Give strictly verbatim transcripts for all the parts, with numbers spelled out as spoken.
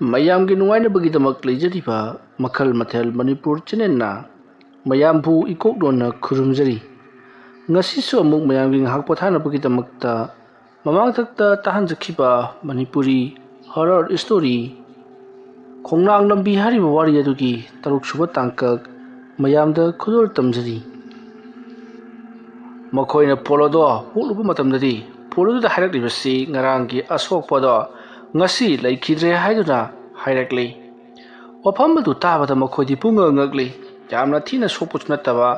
ꯃꯌꯥꯝꯒꯤ ꯅꯨꯡꯉꯥꯏꯅꯕꯒꯤꯗꯃꯛ ꯂꯩꯖꯔꯤꯕ ꯃꯈꯜ ꯃꯊꯦꯜ ꯃꯅꯤꯄꯨꯔ ꯆꯦꯅꯦꯜꯅ ꯃꯌꯥꯝꯕꯨ ꯏꯀꯣꯛꯂꯣꯟꯅ ꯈꯨꯔꯨꯝꯖꯔꯤ꯫ ꯉꯁꯤꯁꯨ ꯑꯃꯨꯛ ꯃꯌꯥꯝꯒꯤ ꯉꯥꯏꯍꯥꯛ ꯄꯣꯊꯥꯅꯕꯒꯤꯗꯃꯛꯇ ꯃꯃꯥꯡꯊꯛꯇ ꯇꯥꯍꯟꯖꯈꯤꯕ ꯃꯅꯤꯄꯨꯔꯤ ꯍꯣꯔꯔ ꯁ꯭ꯇꯣꯔꯤ ꯈꯣꯡꯅꯥꯡ ꯂꯝꯕꯤ ꯍꯥꯏꯔꯤꯕ ꯋꯥꯔꯤ ꯑꯗꯨꯒꯤ ꯇꯔꯨꯛ ꯁꯨꯕ ꯇꯥꯡꯀꯛ ꯃꯌꯥꯝꯗ ꯈꯨꯗꯣꯜ ꯇꯝꯖꯔꯤ꯫ ꯃꯈꯣꯏꯅ ꯄꯣꯠ ꯑꯗꯣ ꯍꯨꯛꯂꯨꯕ ꯃꯇꯝꯗꯗꯤ ꯄꯣꯠ ꯑꯗꯨꯗ ꯍꯥꯏꯔꯛꯂꯤꯕꯁꯤ ꯉꯔꯥꯡꯒꯤ ꯑꯁꯣꯛꯄꯗꯣ ꯉꯁꯤ ꯂꯩꯈꯤꯗ꯭ꯔꯦ ꯍꯥꯏꯗꯨꯅ ꯍꯥꯏꯔꯛꯂꯤ꯫ ꯋꯥꯐꯝ ꯑꯗꯨ ꯇꯥꯕꯗ ꯃꯈꯣꯏꯗꯤ ꯄꯨꯡꯉꯛ ꯉꯛꯂꯤ꯫ ꯌꯥꯝꯅ ꯊꯤꯅ ꯁꯣꯛꯄꯁꯨ ꯅꯠꯇꯕ,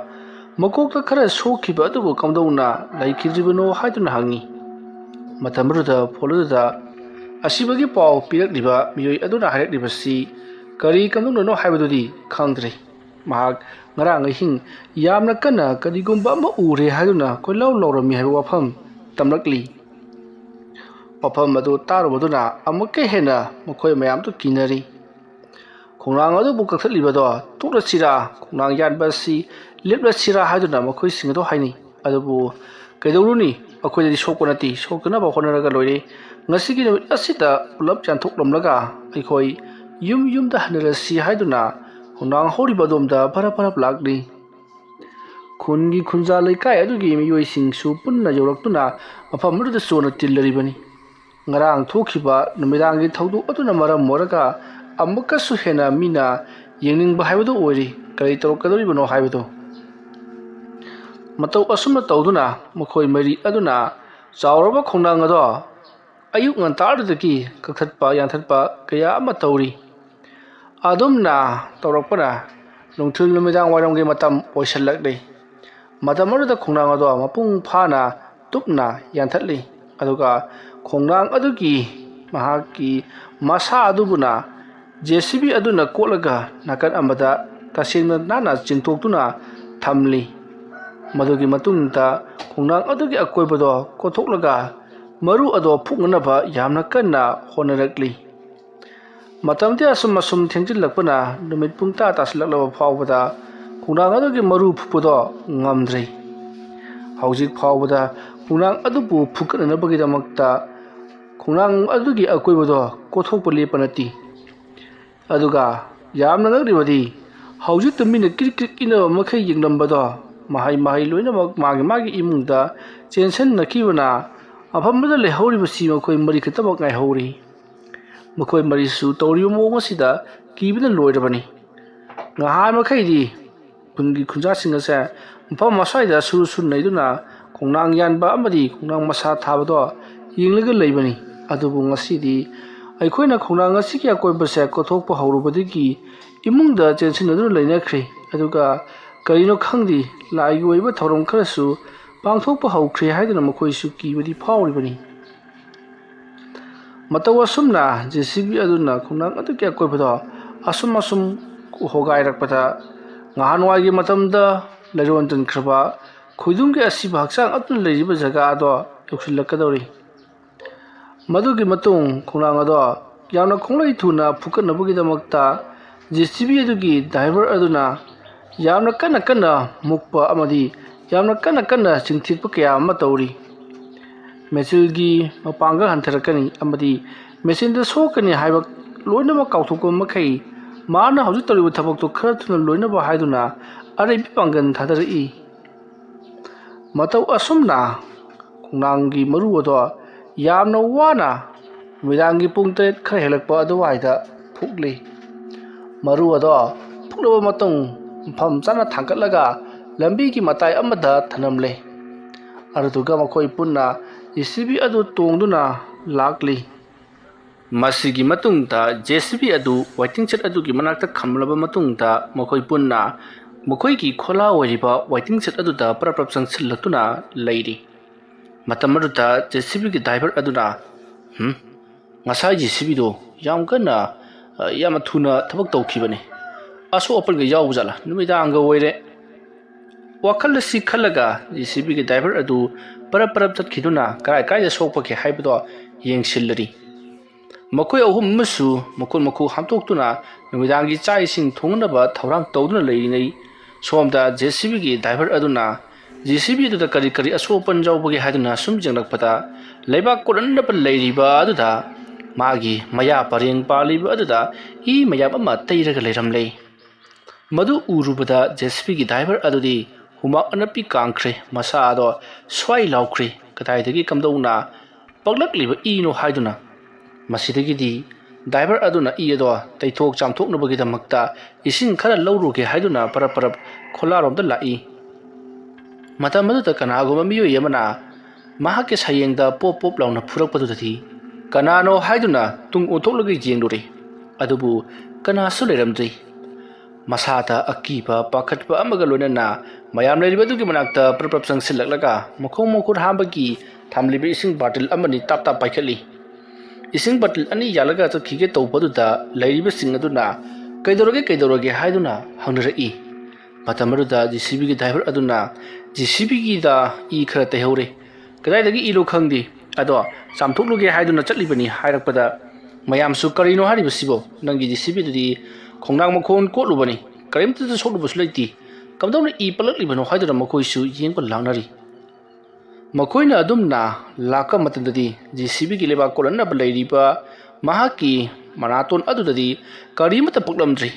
ꯃꯀꯣꯛꯇ ꯈꯔ ꯁꯣꯛꯈꯤꯕ ꯑꯗꯨꯕꯨ ꯀꯝꯗꯧꯅ ꯂꯩꯈꯤꯗ꯭ꯔꯤꯕꯅꯣ ꯍꯥꯏꯗꯨꯅ ꯍꯪꯉꯤ꯫ ꯃꯇꯝ ꯑꯗꯨꯗ ꯐꯣꯟ ꯑꯗꯨꯗ ꯑꯁꯤꯕꯒꯤ ꯄꯥꯎ ꯄꯤꯔꯛꯂꯤꯕ ꯃꯤꯑꯣꯏ ꯑꯗꯨꯅ ꯍꯥꯏꯔꯛꯂꯤꯕꯁꯤ ꯀꯔꯤ ꯀꯝꯗꯧꯅꯅꯣ ꯍꯥꯏꯕꯗꯨꯗꯤ ꯈꯪꯗ꯭ꯔꯦ꯫ ꯃꯍꯥꯛ ꯉꯔꯥꯡ ꯑꯍꯤꯡ ꯌꯥꯝꯅ ꯀꯟꯅ ꯀꯔꯤꯒꯨꯝꯕ ꯑꯃ ꯎꯔꯦ ꯍꯥꯏꯗꯨꯅ ꯀꯣꯏꯂꯥꯎ ꯂꯥꯎꯔꯝꯃꯤ ꯍꯥꯏꯕ ꯋꯥꯐꯝ ꯇꯝꯂꯛꯂꯤ꯫ ꯋꯥꯐꯝ ꯑꯗꯨ ꯇꯥꯔꯨꯕꯗꯨꯅ ꯑꯃꯨꯛꯀ ꯍꯦꯟꯅ ꯃꯈꯣꯏ ꯃꯌꯥꯝꯗꯨ ꯀꯤꯅꯔꯤ꯫ ꯈꯣꯡꯅꯥꯡ ꯑꯗꯨꯕꯨ ꯀꯛꯊꯠꯂꯤꯕꯗꯣ ꯇꯣꯛꯂꯁꯤꯔꯥ, ꯈꯣꯡꯅꯥꯡ ꯌꯥꯟꯕ ꯑꯁꯤ ꯂꯦꯞꯂꯁꯤꯔꯥ ꯍꯥꯏꯗꯨꯅ ꯃꯈꯣꯏꯁꯤꯡ ꯑꯗꯨ ꯍꯥꯏꯅꯩ꯫ ꯑꯗꯨꯕꯨ ꯀꯩꯗꯧꯔꯨꯅꯤ, ꯑꯩꯈꯣꯏꯗꯗꯤ ꯁꯣꯛꯄ ꯅꯠꯇꯦ, ꯁꯣꯛꯇꯅꯕ ꯍꯣꯠꯅꯔꯒ ꯂꯣꯏꯔꯦ꯫ ꯉꯁꯤꯒꯤ ꯅꯨꯃꯤꯠ ꯑꯁꯤꯗ ꯄꯨꯂꯞ ꯌꯥꯟꯊꯣꯛꯂꯝꯂꯒ ꯑꯩꯈꯣꯏ ꯌꯨꯝ ꯌꯨꯝꯗ ꯍꯟꯅꯔꯁꯤ ꯍꯥꯏꯗꯨꯅ ꯈꯣꯡꯅꯥꯡ ꯍꯧꯔꯤꯕ ꯑꯗꯣꯝꯗ ꯐꯔꯞ ꯐꯔꯞ ꯂꯥꯛꯂꯤ꯫ ꯈꯨꯟꯒꯤ ꯈꯨꯟꯖꯥ ꯂꯩꯀꯥꯏ ꯑꯗꯨꯒꯤ ꯃꯤꯑꯣꯏꯁꯤꯡꯁꯨ ꯄꯨꯟꯅ ꯌꯧꯔꯛꯇꯨꯅ ꯃꯐꯝ ꯑꯗꯨꯗ ꯆꯣꯟꯅ ꯇꯤꯜꯂꯔꯤꯕꯅꯤ꯫ ꯉꯔꯥꯡ ꯊꯣꯛꯈꯤꯕ ꯅꯨꯃꯤꯗꯥꯡꯒꯤ ꯊꯧꯗꯣꯛ ꯑꯗꯨꯅ ꯃꯔꯝ ꯑꯣꯏꯔꯒ ꯑꯃꯨꯛꯀꯁꯨ ꯍꯦꯟꯅ ꯃꯤꯅ ꯌꯦꯡꯅꯤꯡꯕ ꯍꯥꯏꯕꯗꯨ ꯑꯣꯏꯔꯤ꯫ ꯀꯔꯤ ꯇꯧꯔꯛꯀꯗꯧꯔꯤꯕꯅꯣ ꯍꯥꯏꯕꯗꯨ꯫ ꯃꯇꯧ ꯑꯁꯨꯝꯅ ꯇꯧꯗꯨꯅ ꯃꯈꯣꯏ ꯃꯔꯤ ꯑꯗꯨꯅ ꯆꯥꯎꯔꯕ ꯈꯣꯡꯅꯥꯡ ꯑꯗꯣ ꯑꯌꯨꯛ ꯉꯟꯇꯥꯗꯨꯗꯒꯤ ꯀꯛꯊꯠꯄ ꯌꯥꯟꯊꯠꯄ ꯀꯌꯥ ꯑꯃ ꯇꯧꯔꯤ꯫ ꯑꯗꯨꯝꯅ ꯇꯧꯔꯛꯄꯅ ꯅꯨꯡꯊꯤꯜ ꯅꯨꯃꯤꯗꯥꯡ ꯋꯥꯏꯔꯝꯒꯤ ꯃꯇꯝ ꯑꯣꯏꯁꯤꯜꯂꯛꯂꯤ꯫ ꯃꯇꯝ ꯑꯗꯨꯗ ꯈꯣꯡꯅꯥꯡ ꯑꯗꯣ ꯃꯄꯨꯡ ꯐꯥꯅ ꯇꯨꯞꯅ ꯌꯥꯟꯊꯠꯂꯤ꯫ ꯑꯗꯨꯒ ꯈꯣꯡꯅꯥꯡ ꯑꯗꯨꯒꯤ ꯃꯍꯥꯛꯀꯤ ꯃꯁꯥ ꯑꯗꯨꯕꯨꯅ ꯖꯦ ꯁꯤ ꯕꯤ ꯑꯗꯨꯅ ꯀꯣꯠꯂꯒ ꯅꯥꯀꯟ ꯑꯃꯗ ꯇꯁꯦꯡꯅ ꯅꯥꯟꯅ ꯆꯤꯡꯊꯣꯛꯇꯨꯅ ꯊꯝꯂꯤ꯫ ꯃꯗꯨꯒꯤ ꯃꯇꯨꯡꯗ ꯈꯣꯡꯅꯥꯡ ꯑꯗꯨꯒꯤ ꯑꯀꯣꯏꯕꯗꯣ ꯀꯣꯠꯊꯣꯛꯂꯒ ꯃꯔꯨ ꯑꯗꯣ ꯐꯨꯛꯅꯅꯕ ꯌꯥꯝꯅ ꯀꯟꯅ ꯍꯣꯠꯅꯔꯛꯂꯤ꯫ ꯃꯇꯝꯗꯤ ꯑꯁꯨꯝ ꯑꯁꯨꯝ ꯊꯦꯡꯖꯤꯜꯂꯛꯄꯅ ꯅꯨꯃꯤꯠ ꯄꯨꯡ ꯇꯔꯥ ꯇꯥꯁꯤꯜꯂꯛꯂꯕ ꯐꯥꯎꯕꯗ ꯈꯣꯡꯅꯥꯡ ꯑꯗꯨꯒꯤ ꯃꯔꯨ ꯐꯨꯛꯄꯗꯣ ꯉꯝꯗ꯭ꯔꯦ꯫ ꯍꯧꯖꯤꯛ ꯐꯥꯎꯕꯗ ꯈꯣꯡꯅꯥꯡ ꯑꯗꯨꯕꯨ ꯐꯨꯛꯀꯠꯅꯅꯕꯒꯤꯗꯃꯛꯇ ꯈꯣꯡꯅꯥꯡ ꯑꯗꯨꯒꯤ ꯑꯀꯣꯏꯕꯗꯣ ꯀꯣꯠꯊꯣꯛꯄ ꯂꯦꯞꯄ ꯅꯠꯇꯦ꯫ ꯑꯗꯨꯒ ꯌꯥꯝꯅ ꯉꯛꯂꯤꯕꯗꯤ, ꯍꯧꯖꯤꯛꯇ ꯃꯤꯅ ꯀ꯭ꯔꯤꯛ ꯀ꯭ꯔꯤꯛ ꯏꯟꯅꯕ ꯃꯈꯩ ꯌꯦꯡꯂꯝꯕꯗꯣ, ꯃꯍꯩ ꯃꯍꯩ ꯂꯣꯏꯅꯃꯛ ꯃꯥꯒꯤ ꯃꯥꯒꯤ ꯏꯃꯨꯡꯗ ꯆꯦꯟꯁꯤꯟꯅꯈꯤꯕꯅ, ꯃꯐꯝꯗꯨꯗ ꯂꯩꯍꯧꯔꯤꯕꯁꯤ ꯃꯈꯣꯏ ꯃꯔꯤ ꯈꯛꯇꯃꯛ ꯉꯥꯏꯍꯧꯔꯤ꯫ ꯃꯈꯣꯏ ꯃꯔꯤꯁꯨ ꯇꯧꯔꯤꯕ ꯃꯑꯣꯡ ꯑꯁꯤꯗ ꯀꯤꯕꯅ ꯂꯣꯏꯔꯕꯅꯤ꯫ ꯉꯍꯥꯟ ꯃꯈꯩꯗꯤ ꯈꯨꯟꯒꯤ ꯈꯨꯟꯖꯥꯁꯤꯡ ꯑꯁꯦ ꯃꯐꯝ ꯑꯁ꯭ꯋꯥꯏꯗ ꯁꯨꯔꯨ ꯁꯨꯔꯨ ꯅꯩꯗꯨꯅ ꯈꯣꯡꯅꯥꯡ ꯌꯥꯟꯕ ꯑꯃꯗꯤ ꯈꯣꯡꯅꯥꯡ ꯃꯁꯥ ꯊꯥꯕꯗꯣ ꯌꯦꯡꯂꯒ ꯂꯩꯕꯅꯤ꯫ ꯑꯗꯨꯕꯨ ꯉꯁꯤꯗꯤ ꯑꯩꯈꯣꯏꯅ ꯈꯣꯡꯅꯥꯡ ꯑꯁꯤꯒꯤ ꯑꯀꯣꯏꯕꯁꯦ ꯀꯣꯊꯣꯛꯄ ꯍꯧꯔꯨꯕꯗꯒꯤ ꯏꯃꯨꯡꯗ ꯆꯦꯟꯁꯤꯟꯅꯗꯨꯅ ꯂꯩꯅꯈ꯭ꯔꯦ꯫ ꯑꯗꯨꯒ ꯀꯔꯤꯅꯣ ꯈꯪꯗꯦ, ꯂꯥꯏꯒꯤ ꯑꯣꯏꯕ ꯊꯧꯔꯝ ꯈꯔꯁꯨ ꯄꯥꯡꯊꯣꯛꯄ ꯍꯧꯈ꯭ꯔꯦ ꯍꯥꯏꯗꯨꯅ ꯃꯈꯣꯏꯁꯨ ꯀꯤꯕꯗꯤ ꯐꯥꯎꯔꯤꯕꯅꯤ꯫ ꯃꯇꯧ ꯑꯁꯨꯝꯅ ꯖꯦ ꯁꯤ ꯕꯤ ꯑꯗꯨꯅ ꯈꯣꯡꯅꯥꯡ ꯑꯗꯨꯒꯤ ꯑꯀꯣꯏꯕꯗꯣ ꯑꯁꯨꯝ ꯑꯁꯨꯝ ꯍꯣꯒꯥꯏꯔꯛꯄꯗ, ꯉꯍꯥꯟꯋꯥꯏꯒꯤ ꯃꯇꯝꯗ ꯂꯩꯔꯣꯟ ꯇꯟꯈ꯭ꯔꯕ ꯈꯣꯏꯗꯨꯝꯒꯤ ꯑꯁꯤꯕ ꯍꯛꯆꯥꯡ ꯑꯗꯨꯅ ꯂꯩꯔꯤꯕ ꯖꯒꯥ ꯑꯗꯣ ꯌꯧꯁꯤꯜꯂꯛꯀꯗꯧꯔꯤ꯫ ꯃꯗꯨꯒꯤ ꯃꯇꯨꯡ ꯈꯣꯡꯅꯥꯡ ꯑꯗꯣ ꯌꯥꯝꯅ ꯈꯣꯡꯂꯩ ꯊꯨꯅ ꯐꯨꯒꯠꯅꯕꯒꯤꯗꯃꯛꯇ ꯖꯦ ꯁꯤ ꯕꯤ ꯑꯗꯨꯒꯤ ꯗ꯭ꯔꯥꯏꯚꯔ ꯑꯗꯨꯅ ꯌꯥꯝꯅ ꯀꯟꯅ ꯀꯟꯅ ꯃꯨꯛꯄ ꯑꯃꯗꯤ ꯌꯥꯝꯅ ꯀꯟꯅ ꯀꯟꯅ ꯆꯤꯡꯊꯤꯛꯄ ꯀꯌꯥ ꯑꯃ ꯇꯧꯔꯤ꯫ ꯃꯦꯆꯤꯟꯒꯤ ꯃꯄꯥꯡꯒꯜ ꯍꯟꯊꯔꯛꯀꯅꯤ ꯑꯃꯗꯤ ꯃꯦꯆꯤꯟꯗ ꯁꯣꯛꯀꯅꯤ ꯍꯥꯏꯕ ꯂꯣꯏꯅꯃꯛ ꯀꯥꯎꯊꯣꯛꯄ ꯃꯈꯩ, ꯃꯍꯥꯛꯅ ꯍꯧꯖꯤꯛ ꯇꯧꯔꯤꯕ ꯊꯕꯛꯇꯨ ꯈꯔ ꯊꯨꯅ ꯂꯣꯏꯅꯕ ꯍꯥꯏꯗꯨꯅ ꯑꯔꯩꯕ ꯄꯥꯡꯒꯜ ꯊꯥꯗꯔꯛꯏ꯫ ꯃꯇꯧ ꯑꯁꯨꯝꯅ ꯈꯣꯡꯅꯥꯡꯒꯤ ꯃꯔꯨ ꯑꯗꯣ ꯌꯥꯝꯅ ꯋꯥꯅ ꯅꯨꯃꯤꯗꯥꯡꯒꯤ ꯄꯨꯡ ꯇꯔꯦꯠ ꯈꯔ ꯍꯦꯜꯂꯛꯄ ꯑꯗꯨꯋꯥꯏꯗ ꯐꯨꯛꯂꯤ꯫ ꯃꯔꯨ ꯑꯗꯣ ꯐꯨꯛꯂꯕ ꯃꯇꯨꯡ, ꯃꯐꯝ ꯆꯥꯅ ꯊꯥꯡꯒꯠꯂꯒ ꯂꯝꯕꯤꯒꯤ ꯃꯇꯥꯏ ꯑꯃꯗ ꯊꯅꯝꯂꯦ꯫ ꯑꯗꯨꯗꯨꯒ ꯃꯈꯣꯏ ꯄꯨꯟꯅ ꯖꯦ ꯁꯤ ꯕꯤ ꯑꯗꯨ ꯇꯣꯡꯗꯨꯅ ꯂꯥꯛꯂꯤ꯫ ꯃꯁꯤꯒꯤ ꯃꯇꯨꯡꯗ ꯖꯦ ꯁꯤ ꯕꯤ ꯑꯗꯨ ꯋꯦꯇꯤꯡ ꯁꯦꯗ ꯑꯗꯨꯒꯤ ꯃꯅꯥꯛꯇ ꯈꯝꯂꯕ ꯃꯇꯨꯡꯗ, ꯃꯈꯣꯏ ꯄꯨꯟꯅ ꯃꯈꯣꯏꯒꯤ ꯈꯣꯂꯥ ꯑꯣꯏꯔꯤꯕ ꯋꯦꯇꯤꯡ ꯁꯦꯗ ꯑꯗꯨꯗ ꯄꯔꯞ ꯄꯔꯞ ꯆꯪꯁꯤꯜꯂꯛꯇꯨꯅ ꯂꯩꯔꯤ꯫ ꯃꯇꯝ ꯑꯗꯨꯗ ꯖꯦ ꯁꯤ ꯕꯤꯒꯤ ꯗ꯭ꯔꯥꯏꯚꯔ ꯑꯗꯨꯅ, "ꯍꯝ? ꯉꯁꯥꯏ ꯖꯦ ꯁꯤ ꯕꯤꯗꯨ ꯌꯥꯝ ꯀꯟꯅ, ꯑ, ꯌꯥꯝꯅ ꯊꯨꯅ ꯊꯕꯛ ꯇꯧꯈꯤꯕꯅꯤ꯫ ꯑꯁꯣꯛ ꯑꯄꯟꯒ ꯌꯥꯎꯕ ꯖꯥꯠꯂꯥ? ꯅꯨꯃꯤꯗꯥꯡꯒ ꯑꯣꯏꯔꯦ꯫" ꯋꯥꯈꯜ ꯑꯁꯤ ꯈꯜꯂꯒ ꯖꯦ ꯁꯤ ꯕꯤꯒꯤ ꯗ꯭ꯔꯥꯏꯚꯔ ꯑꯗꯨ ꯄꯔꯞ ꯄꯔꯞ ꯆꯠꯈꯤꯗꯨꯅ ꯀꯔꯥꯏ ꯀꯔꯥꯏꯗ ꯁꯣꯛꯄꯒꯦ ꯍꯥꯏꯕꯗꯣ ꯌꯦꯡꯁꯤꯜꯂꯔꯤ꯫ ꯃꯈꯣꯏ ꯑꯍꯨꯝ ꯑꯃꯁꯨ ꯃꯈꯣꯏ ꯃꯈꯨ ꯍꯥꯝꯗꯣꯛꯇꯨꯅ ꯅꯨꯃꯤꯗꯥꯡꯒꯤ ꯆꯥꯛ ꯏꯁꯤꯡ ꯊꯣꯡꯅꯕ ꯊꯧꯔꯥꯡ ꯇꯧꯗꯨꯅ ꯂꯩꯔꯤꯉꯩ, ꯁꯣꯝꯗ ꯖꯦ ꯁꯤ ꯕꯤꯒꯤ ꯗ꯭ꯔꯥꯏꯚꯔ ꯑꯗꯨꯅ ꯖꯦ ꯁꯤ ꯕꯤ ꯑꯗꯨꯗ ꯀꯔꯤ ꯀꯔꯤ ꯑꯁꯣꯛ ꯑꯄꯟ ꯌꯥꯎꯕꯒꯦ ꯍꯥꯏꯗꯨꯅ ꯁꯨꯝ ꯌꯦꯡꯂꯛꯄꯗ, ꯂꯩꯕꯥꯛ ꯀꯣꯠꯍꯟꯅꯕ ꯂꯩꯔꯤꯕ ꯑꯗꯨꯗ ꯃꯥꯒꯤ ꯃꯌꯥ ꯄꯔꯦꯡ ꯄꯥꯜꯂꯤꯕ ꯑꯗꯨꯗ ꯏ ꯃꯌꯥꯝ ꯑꯃ ꯇꯩꯔꯒ ꯂꯩꯔꯝꯂꯦ꯫ ꯃꯗꯨ ꯎꯔꯨꯕꯗ JCBꯒꯤ driver ꯑꯗꯨꯗꯤ ꯍꯨꯃꯥꯡ ꯑꯅꯞꯄꯤ ꯀꯥꯡꯈ꯭ꯔꯦ꯫ ꯃꯁꯥ ꯑꯗꯣ ꯁ꯭ꯋꯥꯏ ꯂꯥꯎꯈ꯭ꯔꯦ꯫ ꯀꯗꯥꯏꯗꯒꯤ ꯀꯝꯗꯧꯅ ꯄꯛꯂꯛꯂꯤꯕ ꯏꯅꯣ ꯍꯥꯏꯗꯨꯅ꯫ ꯃꯁꯤꯗꯒꯤꯗꯤ driver ꯑꯗꯨꯅ ꯏ ꯑꯗꯣ ꯇꯩꯊꯣꯛ ꯆꯥꯝꯊꯣꯛꯅꯕꯒꯤꯗꯃꯛꯇ ꯏꯁꯤꯡ ꯈꯔ ꯂꯧꯔꯨꯒꯦ ꯍꯥꯏꯗꯨꯅ ꯄꯔꯞ ꯄꯔꯞ ꯈꯣꯂꯥꯔꯣꯝꯗ ꯂꯥꯛꯏ꯫ ꯃꯇꯝ ꯑꯗꯨꯗ ꯀꯅꯥꯒꯨꯝꯕ ꯃꯤꯑꯣꯏ ꯑꯃꯅ ꯃꯍꯥꯛꯀꯤ ꯁꯌꯦꯡꯗ ꯄꯣꯞ ꯄꯣꯞ ꯂꯥꯎꯅ ꯐꯨꯔꯛꯄꯗꯨꯗꯗꯤ ꯀꯅꯥꯅꯣ ꯍꯥꯏꯗꯨꯅ ꯇꯨꯡ ꯑꯣꯟꯊꯣꯛꯂꯒ ꯌꯦꯡꯂꯨꯔꯦ꯫ ꯑꯗꯨꯕꯨ ꯀꯅꯥꯁꯨ ꯂꯩꯔꯝꯗ꯭ꯔꯤ꯫ ꯃꯁꯥꯗ ꯑꯀꯤꯕ ꯄꯥꯈꯠꯄ ꯑꯃꯒ ꯂꯣꯏꯅꯅ ꯃꯌꯥꯝ ꯂꯩꯔꯤꯕ ꯑꯗꯨꯒꯤ ꯃꯅꯥꯛꯇ ꯄ꯭ꯔꯞ ꯄ꯭ꯔꯞ ꯆꯪꯁꯤꯜꯂꯛꯂꯒ ꯃꯈꯣꯡ ꯃꯈꯨꯠ ꯍꯥꯝꯕꯒꯤ ꯊꯝꯂꯤꯕ ꯏꯁꯤꯡ ꯕꯥꯔꯇꯤꯜ ꯑꯃꯅꯤ ꯇꯥꯞ ꯇꯥꯞ ꯄꯥꯏꯈꯠꯂꯤ꯫ ꯏꯁꯤꯡ ꯕꯥꯔꯇꯤꯜ ꯑꯅꯤ ꯌꯥꯜꯂꯒ ꯆꯠꯈꯤꯒꯦ ꯇꯧꯕꯗꯨꯗ ꯂꯩꯔꯤꯕꯁꯤꯡ ꯑꯗꯨꯅ "ꯀꯩꯗꯧꯔꯒꯦ, ꯀꯩꯗꯧꯔꯒꯦ?" ꯍꯥꯏꯗꯨꯅ ꯍꯪꯅꯔꯛꯏ꯫ ꯃꯇꯝ ꯑꯗꯨꯗ JCBꯒꯤ driver ꯑꯗꯨꯅ JCBꯒꯤꯗ ꯏ ꯈꯔ ꯇꯩꯍꯧꯔꯦ꯫ "ꯀꯗꯥꯏꯗꯒꯤ ꯏꯅꯣ ꯈꯪꯗꯦ, ꯑꯗꯣ ꯆꯥꯝꯊꯣꯛꯂꯨꯒꯦ ꯍꯥꯏꯗꯨꯅ ꯆꯠꯂꯤꯕꯅꯤ" ꯍꯥꯏꯔꯛꯄꯗ ꯃꯌꯥꯝꯁꯨ "ꯀꯔꯤꯅꯣ ꯍꯥꯏꯔꯤꯕꯁꯤꯕꯣ? ꯅꯪꯒꯤ JCBꯗꯨꯗꯤ ꯈꯣꯡꯅꯥꯡ ꯃꯈꯣꯟ ꯀꯣꯠꯂꯨꯕꯅꯤ, ꯀꯔꯤꯝꯇꯗ ꯁꯣꯛꯂꯨꯕꯁꯨ ꯂꯩꯇꯦ, ꯀꯝꯗꯧꯅ ꯏ ꯄꯛꯂꯛꯂꯤꯕꯅꯣ?" ꯍꯥꯏꯗꯨꯅ ꯃꯈꯣꯏꯁꯨ ꯌꯦꯡꯕ ꯂꯥꯡꯅꯔꯤ꯫ ꯃꯈꯣꯏꯅ ꯑꯗꯨꯝꯅ ꯂꯥꯛꯄ ꯃꯇꯝꯗꯗꯤ JCBꯒꯤ ꯂꯩꯕꯥꯛ ꯀꯣꯠꯂꯛꯅꯕ ꯂꯩꯔꯤꯕ ꯃꯍꯥꯛꯀꯤ ꯃꯅꯥꯇꯣꯟ ꯑꯗꯨꯗꯗꯤ ꯀꯔꯤꯃꯠꯇ ꯄꯛꯂꯝꯗ꯭ꯔꯤ꯫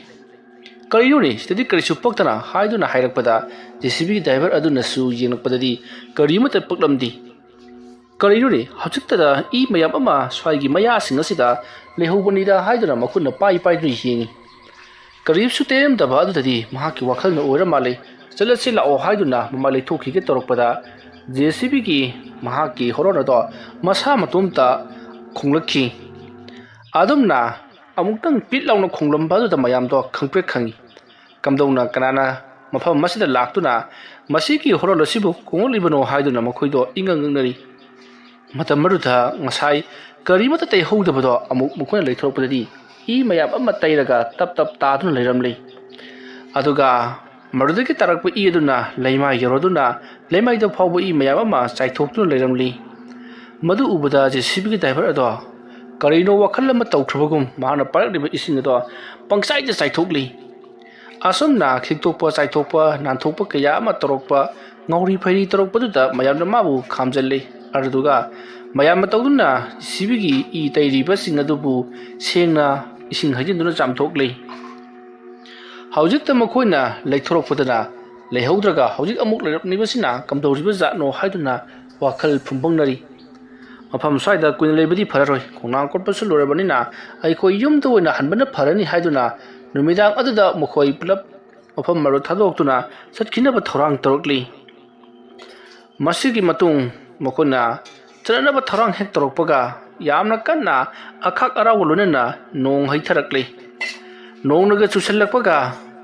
"ꯀꯔꯤꯅꯣꯅꯦ, ꯁꯤꯗꯗꯤ ꯀꯔꯤꯁꯨ ꯄꯛꯇꯅ?" ꯍꯥꯏꯗꯨꯅ ꯍꯥꯏꯔꯛꯄꯗ JCBꯒꯤ driver ꯑꯗꯨꯅꯁꯨ ꯌꯦꯡꯂꯛꯄꯗꯗꯤ ꯀꯔꯤꯃꯠꯇ ꯄꯛꯂꯝꯗꯦ꯫ "ꯀꯔꯤꯅꯣꯅꯦ, ꯍꯧꯖꯤꯛꯇꯗ ꯏ ꯃꯌꯥꯝ ꯑꯃ ꯁ꯭ꯋꯥꯏꯒꯤ ꯃꯌꯥꯁꯤꯡ ꯑꯁꯤꯗ ꯂꯩꯍꯧꯕꯅꯤꯗ" ꯍꯥꯏꯗꯨꯅ ꯃꯈꯨꯠꯅ ꯄꯥꯏ ꯄꯥꯏꯗꯨꯅ ꯌꯦꯡꯉꯤ꯫ ꯀꯔꯤꯝꯁꯨ ꯇꯩꯔꯝꯗꯕ ꯑꯗꯨꯗꯗꯤ ꯃꯍꯥꯛꯀꯤ ꯋꯥꯈꯜꯅ ꯑꯣꯏꯔ ꯃꯥꯜꯂꯦ꯫ "ꯆꯠꯂꯁꯤ ꯂꯥꯛꯑꯣ" ꯍꯥꯏꯗꯨꯅ ꯃꯃꯥꯏ ꯂꯩꯊꯣꯛꯈꯤꯒꯦ ꯇꯧꯔꯛꯄꯗ JCBꯒꯤ ꯃꯍꯥꯛꯀꯤ horn ꯑꯗꯣ ꯃꯁꯥ ꯃꯇꯣꯝꯇ ꯈꯣꯡꯂꯛꯈꯤ꯫ ꯑꯗꯨꯝꯅ ꯑꯃꯨꯛꯇꯪ ꯄꯤꯠ ꯂꯥꯎꯅ ꯈꯣꯡꯂꯝꯕ ꯑꯗꯨꯗ ꯃꯌꯥꯝꯗꯣ ꯈꯪꯄ꯭ꯔꯦꯛ ꯈꯪꯉꯤ꯫ ꯀꯝꯗꯧꯅ ꯀꯅꯥꯅ ꯃꯐꯝ ꯑꯁꯤꯗ ꯂꯥꯛꯇꯨꯅ ꯃꯁꯤꯒꯤ horn ꯑꯁꯤꯕꯨ ꯈꯣꯡꯂꯛꯂꯤꯕꯅꯣ ꯍꯥꯏꯗꯨꯅ ꯃꯈꯣꯏꯗꯣ ꯏꯉꯛ ꯉꯛꯅꯔꯤ꯫ ꯃꯇꯝ ꯑꯗꯨꯗ ꯉꯁꯥꯏ ꯀꯔꯤꯃꯠꯇ ꯇꯩꯍꯧꯗꯕꯗꯣ ꯑꯃꯨꯛ ꯃꯈꯣꯏꯅ ꯂꯩꯊꯣꯔꯛꯄꯗꯗꯤ ꯏ ꯃꯌꯥꯝ ꯑꯃ ꯇꯩꯔꯒ ꯇꯞ ꯇꯞ ꯇꯥꯗꯨꯅ ꯂꯩꯔꯝꯂꯤ꯫ ꯑꯗꯨꯒ ꯃꯗꯨꯗꯒꯤ ꯇꯥꯔꯛꯄ ꯏ ꯑꯗꯨꯅ ꯂꯩꯃꯥꯏ ꯌꯧꯔꯗꯨꯅ ꯂꯩꯃꯥꯏꯗ ꯐꯥꯎꯕ ꯏ ꯃꯌꯥꯝ ꯑꯃ ꯆꯥꯏꯊꯣꯛꯇꯨꯅ ꯂꯩꯔꯝꯂꯤ꯫ ꯃꯗꯨ ꯎꯕꯗ JCBꯒꯤ driver ꯑꯗꯣ ꯀꯔꯤꯅꯣ ꯋꯥꯈꯜ ꯑꯃ ꯇꯧꯈ꯭ꯔꯕꯒꯨꯝ ꯃꯍꯥꯛꯅ ꯄꯥꯏꯔꯛꯂꯤꯕ ꯏꯁꯤꯡ ꯑꯗꯣ ꯄꯪꯆꯥꯏꯗ ꯆꯥꯏꯊꯣꯛꯂꯤ꯫ ꯑꯁꯨꯝꯅ ꯈꯤꯛꯇꯣꯛꯄ, ꯆꯥꯏꯊꯣꯛꯄ, ꯅꯥꯟꯊꯣꯛꯄ ꯀꯌꯥ ꯑꯃ ꯇꯧꯔꯛꯄ, ꯉꯥꯎꯔꯤ ꯐꯩꯔꯤ ꯇꯧꯔꯛꯄꯗꯨꯗ ꯃꯌꯥꯝꯅ ꯃꯥꯕꯨ ꯈꯥꯝꯖꯤꯜꯂꯤ꯫ ꯑꯗꯨꯗꯨꯒ ꯃꯌꯥꯝ ꯃꯇꯧꯗꯨꯅ ꯁꯤꯕꯤꯒꯤ ꯏ ꯇꯩꯔꯤꯕꯁꯤꯡ ꯑꯗꯨꯕꯨ ꯁꯦꯡꯅ ꯏꯁꯤꯡ ꯍꯩꯖꯤꯟꯗꯨꯅ ꯆꯥꯝꯊꯣꯛꯂꯤ꯫ ꯍꯧꯖꯤꯛꯇ ꯃꯈꯣꯏꯅ ꯂꯩꯊꯣꯔꯛꯄꯗꯅ ꯂꯩꯍꯧꯗ꯭ꯔꯒ ꯍꯧꯖꯤꯛ ꯑꯃꯨꯛ ꯂꯩꯔꯛꯂꯤꯕꯁꯤꯅ ꯀꯝꯗꯧꯔꯤꯕ ꯖꯥꯠꯅꯣ ꯍꯥꯏꯗꯨꯅ ꯋꯥꯈꯜ ꯐꯨꯝꯕꯪꯅꯔꯤ꯫ ꯃꯐꯝ ꯁ꯭ꯋꯥꯏꯗ ꯀꯨꯏꯅ ꯂꯩꯕꯗꯤ ꯐꯔꯔꯣꯏ, ꯈꯣꯡꯅꯥꯡ ꯀꯣꯠꯄꯁꯨ ꯂꯣꯏꯔꯕꯅꯤꯅ ꯑꯩꯈꯣꯏ ꯌꯨꯝꯗ ꯑꯣꯏꯅ ꯍꯟꯕꯅ ꯐꯔꯅꯤ ꯍꯥꯏꯗꯨꯅ ꯅꯨꯃꯤꯗꯥꯡ ꯑꯗꯨꯗ ꯃꯈꯣꯏ ꯄꯨꯂꯞ ꯃꯐꯝ ꯑꯗꯨ ꯊꯥꯗꯣꯛꯇꯨꯅ ꯆꯠꯈꯤꯅꯕ ꯊꯧꯔꯥꯡ ꯇꯧꯔꯛꯂꯤ꯫ ꯃꯁꯤꯒꯤ ꯃꯇꯨꯡ ꯃꯈꯣꯏꯅ ꯆꯠꯅꯅꯕ ꯊꯧꯔꯥꯡ ꯍꯦꯛ ꯇꯧꯔꯛꯄꯒ ꯌꯥꯝꯅ ꯀꯟꯅ ꯑꯈꯥꯛ ꯑꯔꯥꯎꯒ ꯂꯣꯏꯅꯅ ꯅꯣꯡ ꯍꯩꯊꯔꯛꯂꯤ꯫ ꯅꯣꯡꯅꯒ ꯆꯨꯁꯤꯜꯂꯛꯄꯒ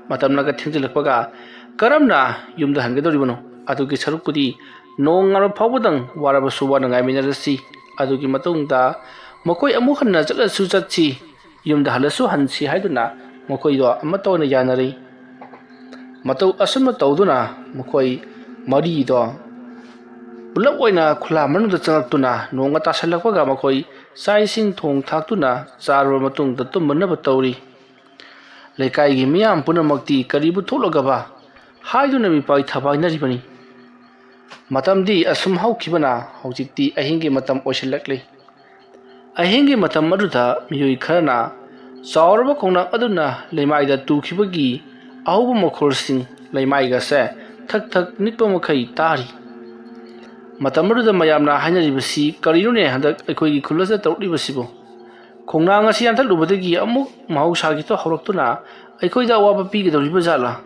ꯃꯇꯝꯅꯒ ꯊꯦꯡꯖꯤꯜꯂꯛꯄꯒ ꯀꯔꯝꯅ ꯌꯨꯝꯗ ꯍꯟꯒꯗꯧꯔꯤꯕꯅꯣ? ꯑꯗꯨꯒꯤ ꯁꯔꯨꯛꯄꯨꯗꯤ ꯅꯣꯡ ꯉꯥꯟꯕ ꯐꯥꯎꯕꯗꯪ ꯋꯥꯔꯕꯁꯨ ꯋꯥꯅ ꯉꯥꯏꯃꯤꯟꯅꯔꯁꯤ꯫ ꯑꯗꯨꯒꯤ ꯃꯇꯨꯡꯗ ꯃꯈꯣꯏ ꯑꯃꯨꯛ ꯍꯟꯅ ꯆꯠꯂꯁꯨ ꯆꯠꯁꯤ, ꯌꯨꯝꯗ ꯍꯜꯂꯁꯨ ꯍꯟꯁꯤ ꯍꯥꯏꯗꯨꯅ ꯃꯈꯣꯏꯗꯣ ꯑꯃꯠꯇ ꯑꯣꯏꯅ ꯌꯥꯅꯔꯤ꯫ ꯃꯇꯧ ꯑꯁꯨꯝꯅ ꯇꯧꯗꯨꯅ ꯃꯈꯣꯏ ꯃꯔꯤꯗꯣ ꯄꯨꯂꯞ ꯑꯣꯏꯅ ꯈꯨꯂꯥ ꯃꯅꯨꯡꯗ ꯆꯪꯂꯛꯇꯨꯅ ꯅꯣꯡꯒ ꯇꯥꯁꯜꯂꯛꯄꯒ ꯃꯈꯣꯏ ꯆꯥꯛ ꯏꯁꯤꯡ ꯊꯣꯡ ꯊꯥꯛꯇꯨꯅ ꯆꯥꯔꯕ ꯃꯇꯨꯡꯗ ꯇꯨꯝꯕꯅꯕ ꯇꯧꯔꯤ꯫ ꯂꯩꯀꯥꯏꯒꯤ ꯃꯤꯌꯥꯝ ꯄꯨꯝꯅꯃꯛꯇꯤ ꯀꯔꯤꯕꯨ ꯊꯣꯛꯂꯒꯕ ꯍꯥꯏꯗꯨꯅ ꯃꯤꯄꯥꯏ ꯊꯕꯥꯏꯅꯔꯤꯕꯅꯤ꯫ ꯃꯇꯝꯗꯤ ꯑꯁꯨꯝ ꯍꯧꯈꯤꯕꯅ ꯍꯧꯖꯤꯛꯇꯤ ꯑꯍꯤꯡꯒꯤ ꯃꯇꯝ ꯑꯣꯏꯁꯤꯜꯂꯛꯂꯤ꯫ ꯑꯍꯤꯡꯒꯤ ꯃꯇꯝ ꯑꯗꯨꯗ ꯃꯤꯑꯣꯏ ꯈꯔꯅ ꯆꯥꯎꯔꯕ ꯈꯣꯡꯅꯥꯡ ꯑꯗꯨꯅ ꯂꯩꯃꯥꯏꯗ ꯇꯨꯈꯤꯕꯒꯤ ꯑꯍꯧꯕ ꯃꯈꯣꯜꯁꯤꯡ ꯂꯩꯃꯥꯏꯒꯁꯦ ꯊꯛ ꯊꯛ ꯅꯤꯛꯄ ꯃꯈꯩ ꯇꯥꯔꯤ꯫ ꯃꯇꯝ ꯑꯗꯨꯗ ꯃꯌꯥꯝꯅ ꯍꯥꯏꯅꯔꯤꯕꯁꯤ, "ꯀꯔꯤꯅꯣꯅꯦ ꯍꯟꯗꯛ ꯑꯩꯈꯣꯏꯒꯤ ꯈꯨꯜ ꯑꯁꯤꯗ ꯇꯧꯔꯛꯂꯤꯕꯁꯤꯕꯨ? ꯈꯣꯡꯅꯥꯡ ꯑꯁꯤ ꯌꯥꯟꯊꯠꯂꯨꯕꯗꯒꯤ ꯑꯃꯨꯛ ꯃꯍꯧꯁꯥꯒꯤ ꯇꯣ ꯍꯧꯔꯛꯇꯨꯅ ꯑꯩꯈꯣꯏꯗ ꯑꯋꯥꯕ ꯄꯤꯒꯗꯧꯔꯤꯕ ꯖꯥꯠꯂꯥ?"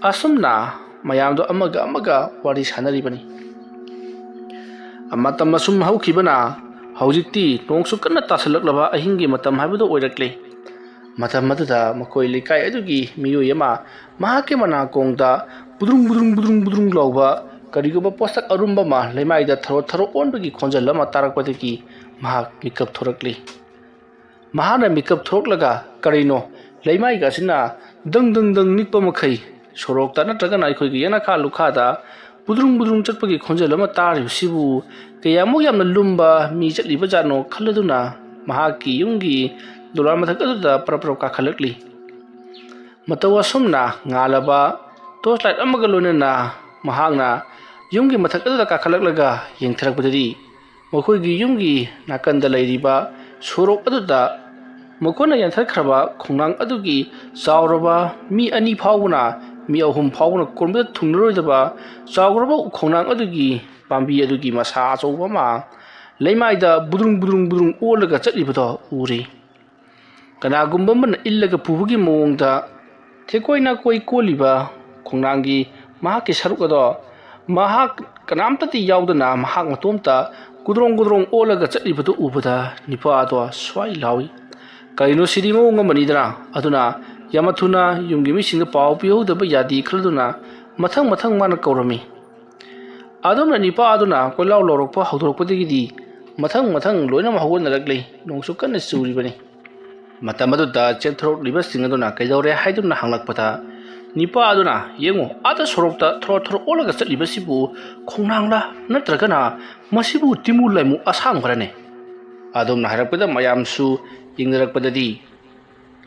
ꯑꯁꯨꯝꯅ ꯃꯌꯥꯝꯗꯣ ꯑꯃꯒ ꯑꯃꯒ ꯋꯥꯔꯤ ꯁꯥꯟꯅꯔꯤꯕꯅꯤ꯫ ꯃꯇꯝ ꯑꯁꯨꯝ ꯍꯧꯈꯤꯕꯅ ꯍꯧꯖꯤꯛꯇꯤ ꯅꯣꯡꯁꯨ ꯀꯟꯅ ꯇꯥꯁꯜꯂꯛꯂꯕ ꯑꯍꯤꯡꯒꯤ ꯃꯇꯝ ꯍꯥꯏꯕꯗꯨ ꯑꯣꯏꯔꯛꯂꯦ꯫ ꯃꯇꯝ ꯑꯗꯨꯗ ꯃꯈꯣꯏ ꯂꯩꯀꯥꯏ ꯑꯗꯨꯒꯤ ꯃꯤꯑꯣꯏ ꯑꯃ ꯃꯍꯥꯛꯀꯤ ꯃꯅꯥꯀꯣꯡꯗ ꯕꯨꯗ꯭ꯔꯨꯡ ꯕꯨꯗ꯭ꯔꯨꯡ ꯕꯨꯗ꯭ꯔꯨꯡ ꯕꯨꯗ꯭ꯔꯨꯡ ꯂꯥꯎꯕ ꯀꯔꯤꯒꯨꯝꯕ ꯄꯣꯠꯁꯛ ꯑꯔꯨꯝꯕ ꯑꯃ ꯂꯩꯃꯥꯏꯗ ꯊꯔꯣ ꯊꯔꯣ ꯑꯣꯟꯕꯒꯤ ꯈꯣꯟꯖꯦꯜ ꯑꯃ ꯇꯥꯔꯛꯄꯗꯒꯤ ꯃꯍꯥꯛ ꯃꯤꯀꯞ ꯊꯣꯔꯛꯂꯤ꯫ ꯃꯍꯥꯛꯅ ꯃꯤꯀꯞ ꯊꯣꯔꯛꯂꯒ ꯀꯔꯤꯅꯣ ꯂꯩꯃꯥꯏꯒ ꯑꯁꯤꯅ ꯗꯪ ꯗꯪ ꯗꯪ ꯅꯤꯛꯄ ꯃꯈꯩ ꯁꯣꯔꯣꯛꯇ ꯅꯠꯇ꯭ꯔꯒꯅ ꯑꯩꯈꯣꯏꯒꯤ ꯌꯦꯅꯈꯥ ꯂꯨꯈꯥꯗ ꯕꯨꯗ꯭ꯔꯨꯡ ꯕꯨꯗ꯭ꯔꯨꯡ ꯆꯠꯄꯒꯤ ꯈꯣꯟꯖꯦꯜ ꯑꯃ ꯇꯥꯔꯤꯕꯁꯤꯕꯨ ꯀꯌꯥꯃꯨꯛ ꯌꯥꯝꯅ ꯂꯨꯝꯕ ꯃꯤ ꯆꯠꯂꯤꯕ ꯖꯥꯠꯅꯣ ꯈꯜꯂꯗꯨꯅ ꯃꯍꯥꯛꯀꯤ ꯌꯨꯝꯒꯤ ꯗꯣꯂꯥꯟ ꯃꯊꯛ ꯑꯗꯨꯗ ꯄꯔꯞ ꯄꯔꯞ ꯀꯥꯈꯠꯂꯛꯂꯤ꯫ ꯃꯇꯧ ꯑꯁꯨꯝꯅ ꯉꯥꯜꯂꯕ ꯇꯣꯔꯆ ꯂꯥꯏꯠ ꯑꯃꯒ ꯂꯣꯏꯅꯅ ꯃꯍꯥꯛꯅ ꯌꯨꯝꯒꯤ ꯃꯊꯛ ꯑꯗꯨꯗ ꯀꯥꯈꯠꯂꯛꯂꯒ ꯌꯦꯡꯊꯔꯛꯄꯗꯗꯤ ꯃꯈꯣꯏꯒꯤ ꯌꯨꯝꯒꯤ ꯅꯥꯀꯟꯗ ꯂꯩꯔꯤꯕ ꯁꯣꯔꯣꯛ ꯑꯗꯨꯗ ꯃꯈꯣꯏꯅ ꯌꯥꯟꯊꯠꯈ꯭ꯔꯕ ꯈꯣꯡꯅꯥꯡ ꯑꯗꯨꯒꯤ ꯆꯥꯎꯔꯕ ꯃꯤ ꯑꯅꯤ ꯐꯥꯎꯕꯅ, ꯃꯤ ꯑꯍꯨꯝ ꯐꯥꯎꯕꯅ ꯀꯣꯟꯕꯗ ꯊꯨꯡꯂꯔꯣꯏꯗꯕ ꯆꯥꯎꯔꯕ ꯈꯣꯡꯅꯥꯡ ꯑꯗꯨꯒꯤ ꯄꯥꯝꯕꯤ ꯑꯗꯨꯒꯤ ꯃꯁꯥ ꯑꯆꯧꯕ ꯑꯃ ꯂꯩꯃꯥꯏꯗ ꯕꯨꯗ꯭ꯔꯨꯡ ꯕꯨꯗ꯭ꯔꯨꯡ ꯕꯨꯗ꯭ꯔꯨꯡ ꯑꯣꯜꯂꯒ ꯆꯠꯂꯤꯕꯗꯣ ꯎꯔꯤ꯫ ꯀꯅꯥꯒꯨꯝꯕ ꯑꯃꯅ ꯏꯜꯂꯒ ꯄꯨꯕꯒꯤ ꯃꯑꯣꯡꯗ ꯊꯦꯛꯀꯣꯏ ꯅꯥꯀꯣꯏ ꯀꯣꯜꯂꯤꯕ ꯈꯣꯡꯅꯥꯡꯒꯤ ꯃꯍꯥꯛꯀꯤ ꯁꯔꯨꯛ ꯑꯗꯣ ꯃꯍꯥꯛ ꯀꯅꯥꯝꯇꯗꯤ ꯌꯥꯎꯗꯅ ꯃꯍꯥꯛ ꯃꯇꯣꯝꯇ ꯒꯨꯗ꯭ꯔꯣꯡ ꯒꯨꯗ꯭ꯔꯣꯡ ꯑꯣꯜꯂꯒ ꯆꯠꯂꯤꯕꯗꯨ ꯎꯕꯗ ꯅꯤꯄꯥ ꯑꯗꯣ ꯁ꯭ꯋꯥꯏ ꯂꯥꯎꯏ꯫ "ꯀꯔꯤꯅꯣ ꯁꯤꯗꯤ ꯃꯑꯣꯡ ꯑꯃꯅꯤꯗꯅ?" ꯑꯗꯨꯅ ꯌꯥꯝꯅ ꯊꯨꯅ ꯌꯨꯝꯒꯤ ꯃꯤꯁꯤꯡꯗ ꯄꯥꯎ ꯄꯤꯍꯧꯗꯕ ꯌꯥꯗꯦ ꯈꯜꯂꯗꯨꯅ ꯃꯊꯪ ꯃꯊꯪ ꯃꯥꯅ ꯀꯧꯔꯝꯃꯤ꯫ ꯑꯗꯨꯝꯅ ꯅꯤꯄꯥ ꯑꯗꯨꯅ ꯀꯣꯏꯂꯥꯎ ꯂꯥꯎꯔꯛꯄ ꯍꯧꯗꯣꯔꯛꯄꯗꯒꯤꯗꯤ ꯃꯊꯪ ꯃꯊꯪ ꯂꯣꯏꯅꯃꯛ ꯍꯧꯒꯠꯅꯔꯛꯂꯤ꯫ ꯅꯣꯡꯁꯨ ꯀꯟꯅ ꯆꯨꯔꯤꯕꯅꯤ꯫ ꯃꯇꯝ ꯑꯗꯨꯗ ꯆꯦꯟꯊꯣꯔꯛꯂꯤꯕꯁꯤꯡ ꯑꯗꯨꯅ ꯀꯩꯗꯧꯔꯦ ꯍꯥꯏꯗꯨꯅ ꯍꯪꯂꯛꯄꯗ, ꯅꯤꯄꯥ ꯑꯗꯨꯅ, "ꯌꯦꯡꯉꯨ, ꯑꯥꯗ ꯁꯣꯔꯣꯛꯇ ꯊꯣꯔꯣ ꯊꯣꯔꯣ ꯑꯣꯜꯂꯒ ꯆꯠꯂꯤꯕꯁꯤꯕꯨ ꯈꯣꯡꯅꯥꯡꯂ, ꯅꯠꯇ꯭ꯔꯒꯅ ꯃꯁꯤꯕꯨ ꯇꯤꯃꯨ ꯂꯥꯏꯃꯨ ꯑꯁꯥꯡꯕꯔꯅꯦ?" ꯑꯗꯨꯝꯅ ꯍꯥꯏꯔꯛꯄꯗ ꯃꯌꯥꯝꯁꯨ ꯌꯦꯡꯅꯔꯛꯄꯗꯗꯤ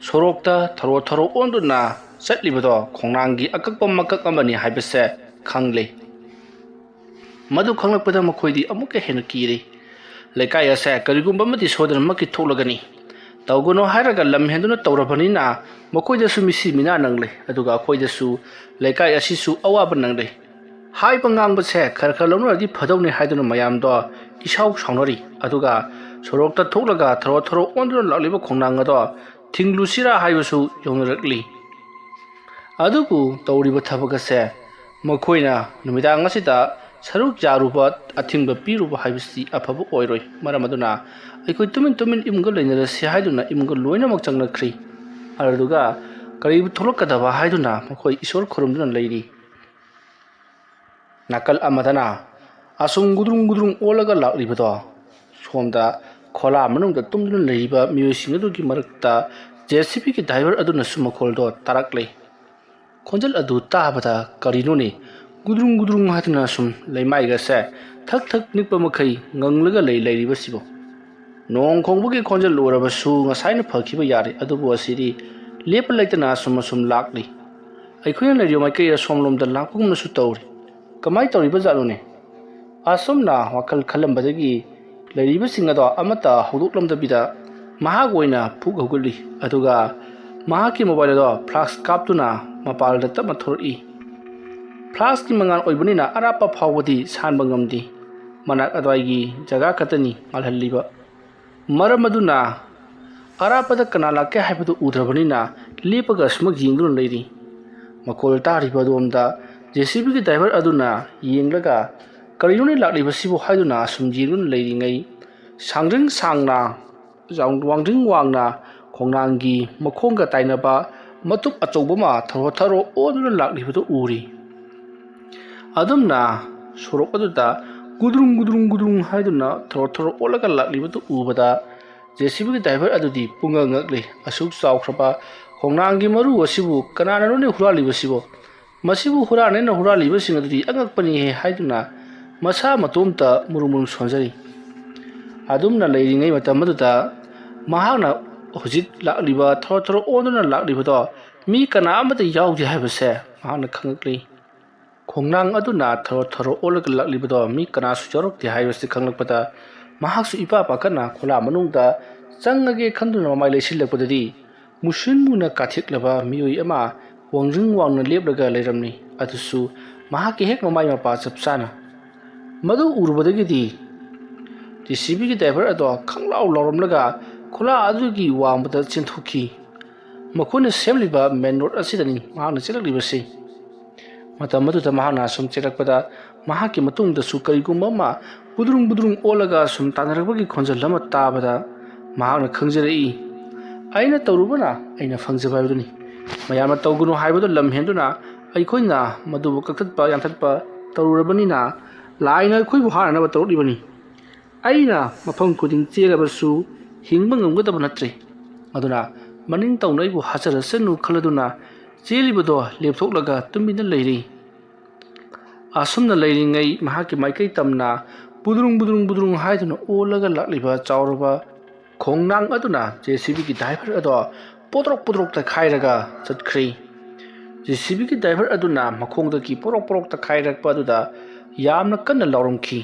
ꯁꯣꯔꯣꯛꯇ ꯊꯔꯣ ꯊꯔꯣ ꯑꯣꯟꯗꯨꯅ ꯆꯠꯂꯤꯕꯗꯣ ꯈꯣꯡꯅꯥꯡꯒꯤ ꯑꯀꯛꯄ ꯃꯀꯛ ꯑꯃꯅꯤ ꯍꯥꯏꯕꯁꯦ ꯈꯪꯂꯦ꯫ ꯃꯗꯨ ꯈꯪꯂꯛꯄꯗ ꯃꯈꯣꯏꯗꯤ ꯑꯃꯨꯛꯀ ꯍꯦꯟꯅ ꯀꯤꯔꯦ꯫ ꯂꯩꯀꯥꯏ ꯑꯁꯦ ꯀꯔꯤꯒꯨꯝꯕ ꯑꯃꯗꯤ ꯁꯣꯏꯗꯅꯃꯛꯀꯤ ꯊꯣꯛꯂꯒꯅꯤ꯫ ꯇꯧꯒꯅꯨ ꯍꯥꯏꯔꯒ ꯂꯝ ꯍꯦꯟꯗꯨꯅ ꯇꯧꯔꯕꯅꯤꯅ ꯃꯈꯣꯏꯗꯁꯨ ꯃꯤꯁꯤ ꯃꯤꯅꯥ ꯅꯪꯂꯦ, ꯑꯗꯨꯒ ꯑꯩꯈꯣꯏꯗꯁꯨ, ꯂꯩꯀꯥꯏ ꯑꯁꯤꯁꯨ ꯑꯋꯥꯕ ꯅꯪꯂꯦ꯫ ꯍꯥꯏꯕ ꯉꯥꯡꯕꯁꯦ ꯈꯔ ꯈꯔ ꯂꯧꯅꯔꯗꯤ ꯐꯗꯧꯅꯤ ꯍꯥꯏꯗꯨꯅ ꯃꯌꯥꯝꯗꯣ ꯏꯁꯥꯎ ꯁꯥꯎꯅꯔꯤ꯫ ꯑꯗꯨꯒ ꯁꯣꯔꯣꯛꯇ ꯊꯣꯛꯂꯒ ꯊꯔꯣ ꯊꯔꯣ ꯑꯣꯟꯗꯨꯅ ꯂꯥꯛꯂꯤꯕ ꯈꯣꯡꯅꯥꯡ ꯑꯗꯣ ꯊꯤꯡꯂꯨꯁꯤꯔꯥ ꯍꯥꯏꯕꯁꯨ ꯌꯧꯅꯔꯛꯂꯤ꯫ ꯑꯗꯨꯕꯨ ꯇꯧꯔꯤꯕ ꯊꯕꯛ ꯑꯁꯦ ꯃꯈꯣꯏꯅ ꯅꯨꯃꯤꯗꯥꯡ ꯑꯁꯤꯗ ꯁꯔꯨꯛ ꯌꯥꯔꯨꯕ, ꯑꯊꯤꯡꯕ ꯄꯤꯔꯨꯕ ꯍꯥꯏꯕꯁꯤ ꯑꯐꯕ ꯑꯣꯏꯔꯣꯏ꯫ ꯃꯔꯝ ꯑꯗꯨꯅ ꯑꯩꯈꯣꯏ ꯇꯨꯃꯤꯟ ꯇꯨꯃꯤꯟ ꯏꯃꯨꯡꯗ ꯂꯩꯅꯔꯁꯤ ꯍꯥꯏꯗꯨꯅ ꯏꯃꯨꯡꯒ ꯂꯣꯏꯅꯃꯛ ꯆꯪꯅꯈ꯭ꯔꯤ꯫ ꯑꯗꯨꯒ ꯀꯔꯤ ꯊꯣꯛꯂꯛꯀꯗꯕ ꯍꯥꯏꯗꯨꯅ ꯃꯈꯣꯏ ꯏꯁꯣꯔ ꯈꯨꯔꯨꯝꯗꯨꯅ ꯂꯩꯔꯤ꯫ ꯅꯥꯀꯜ ꯑꯃꯗꯅ ꯑꯁꯨꯝ ꯒꯨꯗ꯭ꯔꯨꯡ ꯒꯨꯗ꯭ꯔꯨꯡ ꯑꯣꯜꯂꯒ ꯂꯥꯛꯂꯤꯕꯗꯣ, ꯁꯣꯝꯗ ꯈꯣꯂꯥ ꯃꯅꯨꯡꯗ ꯇꯨꯝꯗꯨꯅ ꯂꯩꯔꯤꯕ ꯃꯤꯑꯣꯏꯁꯤꯡ ꯑꯗꯨꯒꯤ ꯃꯔꯛꯇ JCBꯒꯤ driver ꯑꯗꯨꯅꯁꯨ ꯃꯈꯣꯜꯗꯣ ꯇꯥꯔꯛꯂꯦ꯫ ꯈꯣꯟꯖꯦꯜ ꯑꯗꯨ ꯇꯥꯕꯗ ꯀꯔꯤꯅꯣꯅꯦ ꯒꯨꯗ꯭ꯔꯨꯡ ꯒꯨꯗ꯭ꯔꯨꯡ ꯍꯥꯏꯗꯨꯅ ꯁꯨꯝ ꯂꯩꯃꯥꯏꯒꯁꯦ ꯊꯛ ꯊꯛ ꯅꯤꯛꯄ ꯃꯈꯩ ꯉꯪꯂꯒ ꯂꯩ ꯂꯩꯔꯤꯕꯁꯤꯕꯣ? ꯅꯣꯡ ꯈꯣꯡꯕꯒꯤ ꯈꯣꯟꯖꯦꯜ ꯑꯣꯏꯔꯕꯁꯨ ꯉꯁꯥꯏꯅ ꯐꯈꯤꯕ ꯌꯥꯔꯦ, ꯑꯗꯨꯕꯨ ꯑꯁꯤꯗꯤ ꯂꯦꯞꯄ ꯂꯩꯇꯅ ꯑꯁꯨꯝ ꯑꯁꯨꯝ ꯂꯥꯛꯂꯤ꯫ ꯑꯩꯈꯣꯏꯅ ꯂꯩꯔꯤꯕ ꯃꯥꯏꯀꯩ ꯑꯁꯣꯝꯂꯣꯝꯗ ꯂꯥꯛꯄꯒꯨꯝꯅꯁꯨ ꯇꯧꯔꯤ꯫ ꯀꯃꯥꯏꯅ ꯇꯧꯔꯤꯕ ꯖꯥꯠꯅꯣꯅꯦ? ꯑꯁꯨꯝꯅ ꯋꯥꯈꯜ ꯈꯜꯂꯝꯕꯗꯒꯤ ꯂꯩꯔꯤꯕꯁꯤꯡ ꯑꯗꯣ ꯑꯃꯠꯇ ꯍꯧꯗꯣꯛꯂꯝꯗꯕꯤꯗ ꯃꯍꯥꯛ ꯑꯣꯏꯅ ꯐꯨꯛ ꯍꯧꯒꯠꯂꯤ꯫ ꯑꯗꯨꯒ ꯃꯍꯥꯛꯀꯤ ꯃꯣꯕꯥꯏꯜ ꯑꯗꯣ ꯐ꯭ꯂꯥꯁ ꯀꯥꯞꯇꯨꯅ ꯃꯄꯥꯜꯗ ꯇꯞꯅ ꯊꯣꯔꯛꯏ꯫ ꯐ꯭ꯂꯥꯁꯀꯤ ꯃꯉꯥꯜ ꯑꯣꯏꯕꯅꯤꯅ ꯑꯔꯥꯞꯄ ꯐꯥꯎꯕꯗꯤ ꯁꯥꯟꯕ ꯉꯝꯗꯦ꯫ ꯃꯅꯥꯛ ꯑꯗ꯭ꯋꯥꯏꯒꯤ ꯖꯒꯥ ꯈꯛꯇꯅꯤ ꯉꯥꯜꯍꯜꯂꯤꯕ꯫ ꯃꯔꯝ ꯑꯗꯨꯅ ꯑꯔꯥꯞꯄꯗ ꯀꯅꯥ ꯂꯥꯛꯀꯦ ꯍꯥꯏꯕꯗꯨ ꯎꯗ꯭ꯔꯕꯅꯤꯅ ꯂꯦꯞꯄꯒ ꯁꯨꯃꯛ ꯌꯦꯡꯗꯨꯅ ꯂꯩꯔꯤ꯫ ꯃꯈꯣꯜ ꯇꯥꯔꯤꯕ ꯑꯗꯣꯝꯗ ꯖꯦ ꯁꯤ ꯕꯤꯒꯤ ꯗ꯭ꯔꯥꯏꯚꯔ ꯑꯗꯨꯅ ꯌꯦꯡꯂꯒ "ꯀꯔꯤꯅꯣꯅꯦ ꯂꯥꯛꯂꯤꯕꯁꯤꯕꯨ?" ꯍꯥꯏꯗꯨꯅ ꯑꯁꯨꯝ ꯌꯦꯡꯗꯨꯅ ꯂꯩꯔꯤꯉꯩ, ꯁꯥꯡꯗ꯭ꯔꯤꯡ ꯁꯥꯡꯅ, ꯋꯥꯡꯗ꯭ꯔꯤꯡ ꯋꯥꯡꯅ ꯈꯣꯡꯅꯥꯡꯒꯤ ꯃꯈꯣꯡꯒ ꯇꯥꯏꯅꯕ ꯃꯇꯨꯞ ꯑꯆꯧꯕ ꯑꯃ ꯊꯔꯣ ꯊꯔꯣ ꯑꯣꯟꯗꯨꯅ ꯂꯥꯛꯂꯤꯕꯗꯨ ꯎꯔꯤ꯫ ꯑꯗꯨꯝꯅ ꯁꯣꯔꯣꯛ ꯑꯗꯨꯗ ꯒꯨꯗ꯭ꯔꯨꯡ ꯒꯨꯗ꯭ꯔꯨꯡ ꯒꯨꯗ꯭ꯔꯨꯡ ꯍꯥꯏꯗꯨꯅ ꯊꯔꯣ ꯊꯔꯣ ꯑꯣꯜꯂꯒ ꯂꯥꯛꯂꯤꯕꯗꯨ ꯎꯕꯗ, ꯖꯦ ꯁꯤ ꯕꯤꯒꯤ ꯗ꯭ꯔꯥꯏꯚꯔ ꯑꯗꯨꯗꯤ ꯄꯨꯡꯉꯛ ꯉꯛꯂꯤ꯫ ꯑꯁꯨꯛ ꯆꯥꯎꯈ꯭ꯔꯕ ꯈꯣꯡꯅꯥꯡꯒꯤ ꯃꯔꯨ ꯑꯁꯤꯕꯨ ꯀꯅꯥꯅꯅꯣꯅꯦ ꯍꯨꯔꯥꯜꯂꯤꯕꯁꯤꯕꯣ? ꯃꯁꯤꯕꯨ ꯍꯨꯔꯥꯟꯅꯦꯅ ꯍꯨꯔꯥꯜꯂꯤꯕꯁꯤꯡ ꯑꯗꯨꯗꯤ ꯑꯉꯛꯄꯅꯤꯍꯦ ꯍꯥꯏꯗꯨꯅ ꯃꯁꯥ ꯃꯇꯣꯝꯇ ꯃꯨꯔꯨꯝ ꯃꯨꯔꯨꯝ ꯁꯣꯟꯖꯔꯤ꯫ ꯑꯗꯨꯝꯅ ꯂꯩꯔꯤꯉꯩ ꯃꯇꯝ ꯑꯗꯨꯗ ꯃꯍꯥꯛꯅ ꯍꯧꯖꯤꯛ ꯂꯥꯛꯂꯤꯕ, ꯊꯔꯣ ꯊꯔꯣ ꯑꯣꯟꯗꯨꯅ ꯂꯥꯛꯂꯤꯕꯗꯣ ꯃꯤ ꯀꯅꯥ ꯑꯃꯠꯇ ꯌꯥꯎꯗꯦ ꯍꯥꯏꯕꯁꯦ ꯃꯍꯥꯛꯅ ꯈꯪꯂꯛꯂꯤ꯫ ꯈꯣꯡꯅꯥꯡ ꯑꯗꯨꯅ ꯊꯔꯣ ꯊꯔꯣ ꯑꯣꯜꯂꯒ ꯂꯥꯛꯂꯤꯕꯗꯣ ꯃꯤ ꯀꯅꯥꯁꯨ ꯌꯥꯎꯔꯛꯇꯦ ꯍꯥꯏꯕꯁꯤ ꯈꯪꯂꯛꯄꯗ, ꯃꯍꯥꯛꯁꯨ ꯏꯄꯥ ꯄꯥꯈꯠꯅ ꯈꯣꯂꯥ ꯃꯅꯨꯡꯗ ꯆꯪꯉꯒꯦ ꯈꯟꯗꯨꯅ ꯃꯃꯥꯏ ꯂꯩꯁꯤꯜꯂꯛꯄꯗꯗꯤ, ꯃꯨꯁꯤꯟ ꯃꯨꯅ ꯀꯥꯊꯦꯛꯂꯕ ꯃꯤꯑꯣꯏ ꯑꯃ ꯋꯥꯡꯖꯤꯡ ꯋꯥꯡꯅ ꯂꯦꯞꯂꯒ ꯂꯩꯔꯝꯃꯤ꯫ ꯑꯗꯨꯁꯨ ꯃꯍꯥꯛꯀꯤ ꯍꯦꯛ ꯃꯃꯥꯏ ꯃꯄꯥ ꯆꯞ ꯆꯥꯅ꯫ ꯃꯗꯨ ꯎꯔꯨꯕꯗꯒꯤꯗꯤ ꯖꯦ ꯁꯤ ꯕꯤꯒꯤ ꯗ꯭ꯔꯥꯏꯚꯔ ꯑꯗꯣ ꯈꯪꯂꯥꯎ ꯂꯥꯎꯔꯝꯂꯒ ꯈꯣꯂꯥ ꯑꯗꯨꯒꯤ ꯋꯥꯡꯃꯗ ꯆꯦꯟꯊꯣꯛꯈꯤ꯫ ꯃꯈꯣꯏꯅ ꯁꯦꯝꯂꯤꯕ ꯃꯦꯟ ꯔꯣꯗ ꯑꯁꯤꯗꯅꯤ ꯃꯍꯥꯛꯅ ꯆꯦꯜꯂꯛꯂꯤꯕꯁꯤ꯫ ꯃꯇꯝ ꯑꯗꯨꯗ ꯃꯍꯥꯛꯅ ꯑꯁꯨꯝ ꯆꯦꯜꯂꯛꯄꯗ, ꯃꯍꯥꯛꯀꯤ ꯃꯇꯨꯡꯗꯁꯨ ꯀꯔꯤꯒꯨꯝꯕ ꯑꯃ ꯕꯨꯗ꯭ꯔꯨꯡ ꯕꯨꯗ꯭ꯔꯨꯡ ꯑꯣꯜꯂꯒ ꯁꯨꯝ ꯇꯥꯟꯅꯔꯛꯄꯒꯤ ꯈꯣꯟꯖꯦꯜ ꯑꯃ ꯇꯥꯕꯗ, ꯃꯍꯥꯛꯅ ꯈꯪꯖꯔꯛꯏ, "ꯑꯩꯅ ꯇꯧꯔꯨꯕꯅ ꯑꯩꯅ ꯐꯪꯖꯕ ꯍꯥꯏꯕꯗꯨꯅꯤ꯫ ꯃꯌꯥꯝꯅ ꯇꯧꯒꯅꯨ ꯍꯥꯏꯕꯗꯨ ꯂꯝ ꯍꯦꯟꯗꯨꯅ ꯑꯩꯈꯣꯏꯅ ꯃꯗꯨꯕꯨ ꯀꯛꯊꯠꯄ ꯌꯥꯟꯊꯠꯄ ꯇꯧꯔꯨꯔꯕꯅꯤꯅ, ꯂꯥꯏꯅ ꯑꯩꯈꯣꯏꯕꯨ ꯍꯥꯠꯅꯅꯕ ꯇꯧꯔꯛꯂꯤꯕꯅꯤ꯫ ꯑꯩꯅ ꯃꯐꯝ ꯈꯨꯗꯤꯡ ꯆꯦꯜꯂꯕꯁꯨ ꯍꯤꯡꯕ ꯉꯝꯒꯗꯕ ꯅꯠꯇ꯭ꯔꯦ꯫ ꯑꯗꯨꯅ ꯃꯅꯤꯡ ꯇꯧꯅ ꯑꯩꯕꯨ ꯍꯥꯠꯆꯔꯁꯅꯨ ꯈꯜꯂꯗꯨꯅ ꯆꯦꯜꯂꯤꯕꯗꯣ ꯂꯦꯞꯊꯣꯛꯂꯒ ꯇꯨꯃꯤꯟꯅ ꯂꯩꯔꯤ꯫" ꯑꯁꯨꯝꯅ ꯂꯩꯔꯤꯉꯩ ꯃꯍꯥꯛꯀꯤ ꯃꯥꯏꯀꯩ ꯇꯝꯅ ꯕꯨꯗ꯭ꯔꯨꯡ ꯕꯨꯗ꯭ꯔꯨꯡ ꯕꯨꯗ꯭ꯔꯨꯡ ꯍꯥꯏꯗꯨꯅ ꯑꯣꯜꯂꯒ ꯂꯥꯛꯂꯤꯕ ꯆꯥꯎꯔꯕ ꯈꯣꯡꯅꯥꯡ ꯑꯗꯨꯅ ꯖꯦ ꯁꯤ ꯕꯤꯒꯤ ꯗ꯭ꯔꯥꯏꯚꯔ ꯑꯗꯣ ꯄꯣꯗ꯭ꯔꯣꯛ ꯄꯣꯗ꯭ꯔꯣꯛ ꯇꯛꯈꯥꯏꯔꯒ ꯆꯠꯈ꯭ꯔꯦ꯫ ꯖꯦ ꯁꯤ ꯕꯤꯒꯤ ꯗ꯭ꯔꯥꯏꯚꯔ ꯑꯗꯨꯅ ꯃꯈꯣꯡꯗꯒꯤ ꯄꯣꯗ꯭ꯔꯣꯛ ꯄꯣꯗ꯭ꯔꯣꯛ ꯇꯛꯈꯥꯏꯔꯛꯄ ꯑꯗꯨꯗ ꯌꯥꯝꯅ ꯀꯟꯅ ꯂꯥꯎꯔꯝꯈꯤ꯫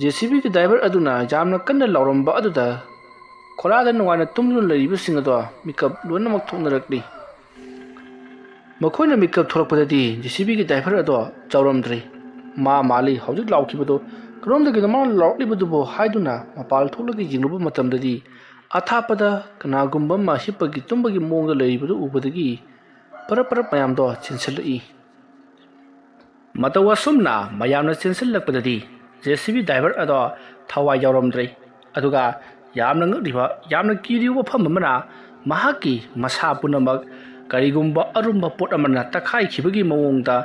ꯖꯦ ꯁꯤ ꯕꯤꯒꯤ ꯗ꯭ꯔꯥꯏꯚꯔ ꯑꯗꯨꯅ ꯌꯥꯝꯅ ꯀꯟꯅ ꯂꯥꯎꯔꯝꯕ ꯑꯗꯨꯗ ꯈꯣꯔꯥꯗ ꯅꯨꯡꯉꯥꯏꯅ ꯇꯨꯝꯗꯨꯅ ꯂꯩꯔꯤꯕꯁꯤꯡ ꯑꯗꯣ ꯃꯤꯀꯞ ꯂꯣꯏꯅꯃꯛ ꯊꯣꯛꯅꯔꯛꯂꯤ꯫ ꯃꯈꯣꯏꯅ ꯃꯤꯀꯞ ꯊꯣꯛꯂꯛꯄꯗꯗꯤ ꯖꯦ ꯁꯤ ꯕꯤꯒꯤ ꯗ꯭ꯔꯥꯏꯚꯔ ꯑꯗꯣ ꯆꯥꯎꯔꯝꯗ꯭ꯔꯦ꯫ ꯃꯥ ꯃꯥꯜꯂꯤ ꯍꯧꯖꯤꯛ ꯂꯥꯎꯈꯤꯕꯗꯨ, ꯀꯔꯣꯝꯗꯒꯤꯅꯣ ꯃꯥꯅ ꯂꯥꯎꯔꯛꯂꯤꯕꯗꯨꯕꯨ ꯍꯥꯏꯗꯨꯅ ꯃꯄꯥꯜ ꯊꯣꯛꯂꯒ ꯌꯦꯡꯂꯨꯕ ꯃꯇꯝꯗꯗꯤ, ꯑꯊꯥꯞꯄꯗ ꯀꯅꯥꯒꯨꯝꯕ ꯑꯃ ꯍꯤꯞꯄꯒꯤ ꯇꯨꯝꯕꯒꯤ ꯃꯑꯣꯡꯗ ꯂꯩꯔꯤꯕꯗꯨ ꯎꯕꯗꯒꯤ ꯄꯔꯞ ꯄꯔꯞ ꯃꯌꯥꯝꯗꯣ ꯆꯦꯟꯁꯤꯜꯂꯛꯏ꯫ ꯃꯇꯧ ꯑꯁꯨꯝꯅ ꯃꯌꯥꯝꯅ ꯆꯦꯟꯁꯤꯜꯂꯛꯄꯗꯗꯤ ꯖꯦ ꯁꯤ ꯕꯤ ꯗ꯭ꯔꯥꯏꯚꯔ ꯑꯗꯣ ꯊꯋꯥꯏ ꯌꯥꯎꯔꯝꯗ꯭ꯔꯦ꯫ ꯑꯗꯨꯒ ꯌꯥꯝꯅ ꯉꯛꯂꯤꯕ, ꯌꯥꯝꯅ ꯀꯤꯔꯤꯕ ꯋꯥꯐꯝ ꯑꯃꯅ, ꯃꯍꯥꯛꯀꯤ ꯃꯁꯥ ꯄꯨꯝꯅꯃꯛ ꯀꯔꯤꯒꯨꯝꯕ ꯑꯔꯨꯝꯕ ꯄꯣꯠ ꯑꯃꯅ ꯇꯛꯈꯥꯏꯈꯤꯕꯒꯤ ꯃꯑꯣꯡꯗ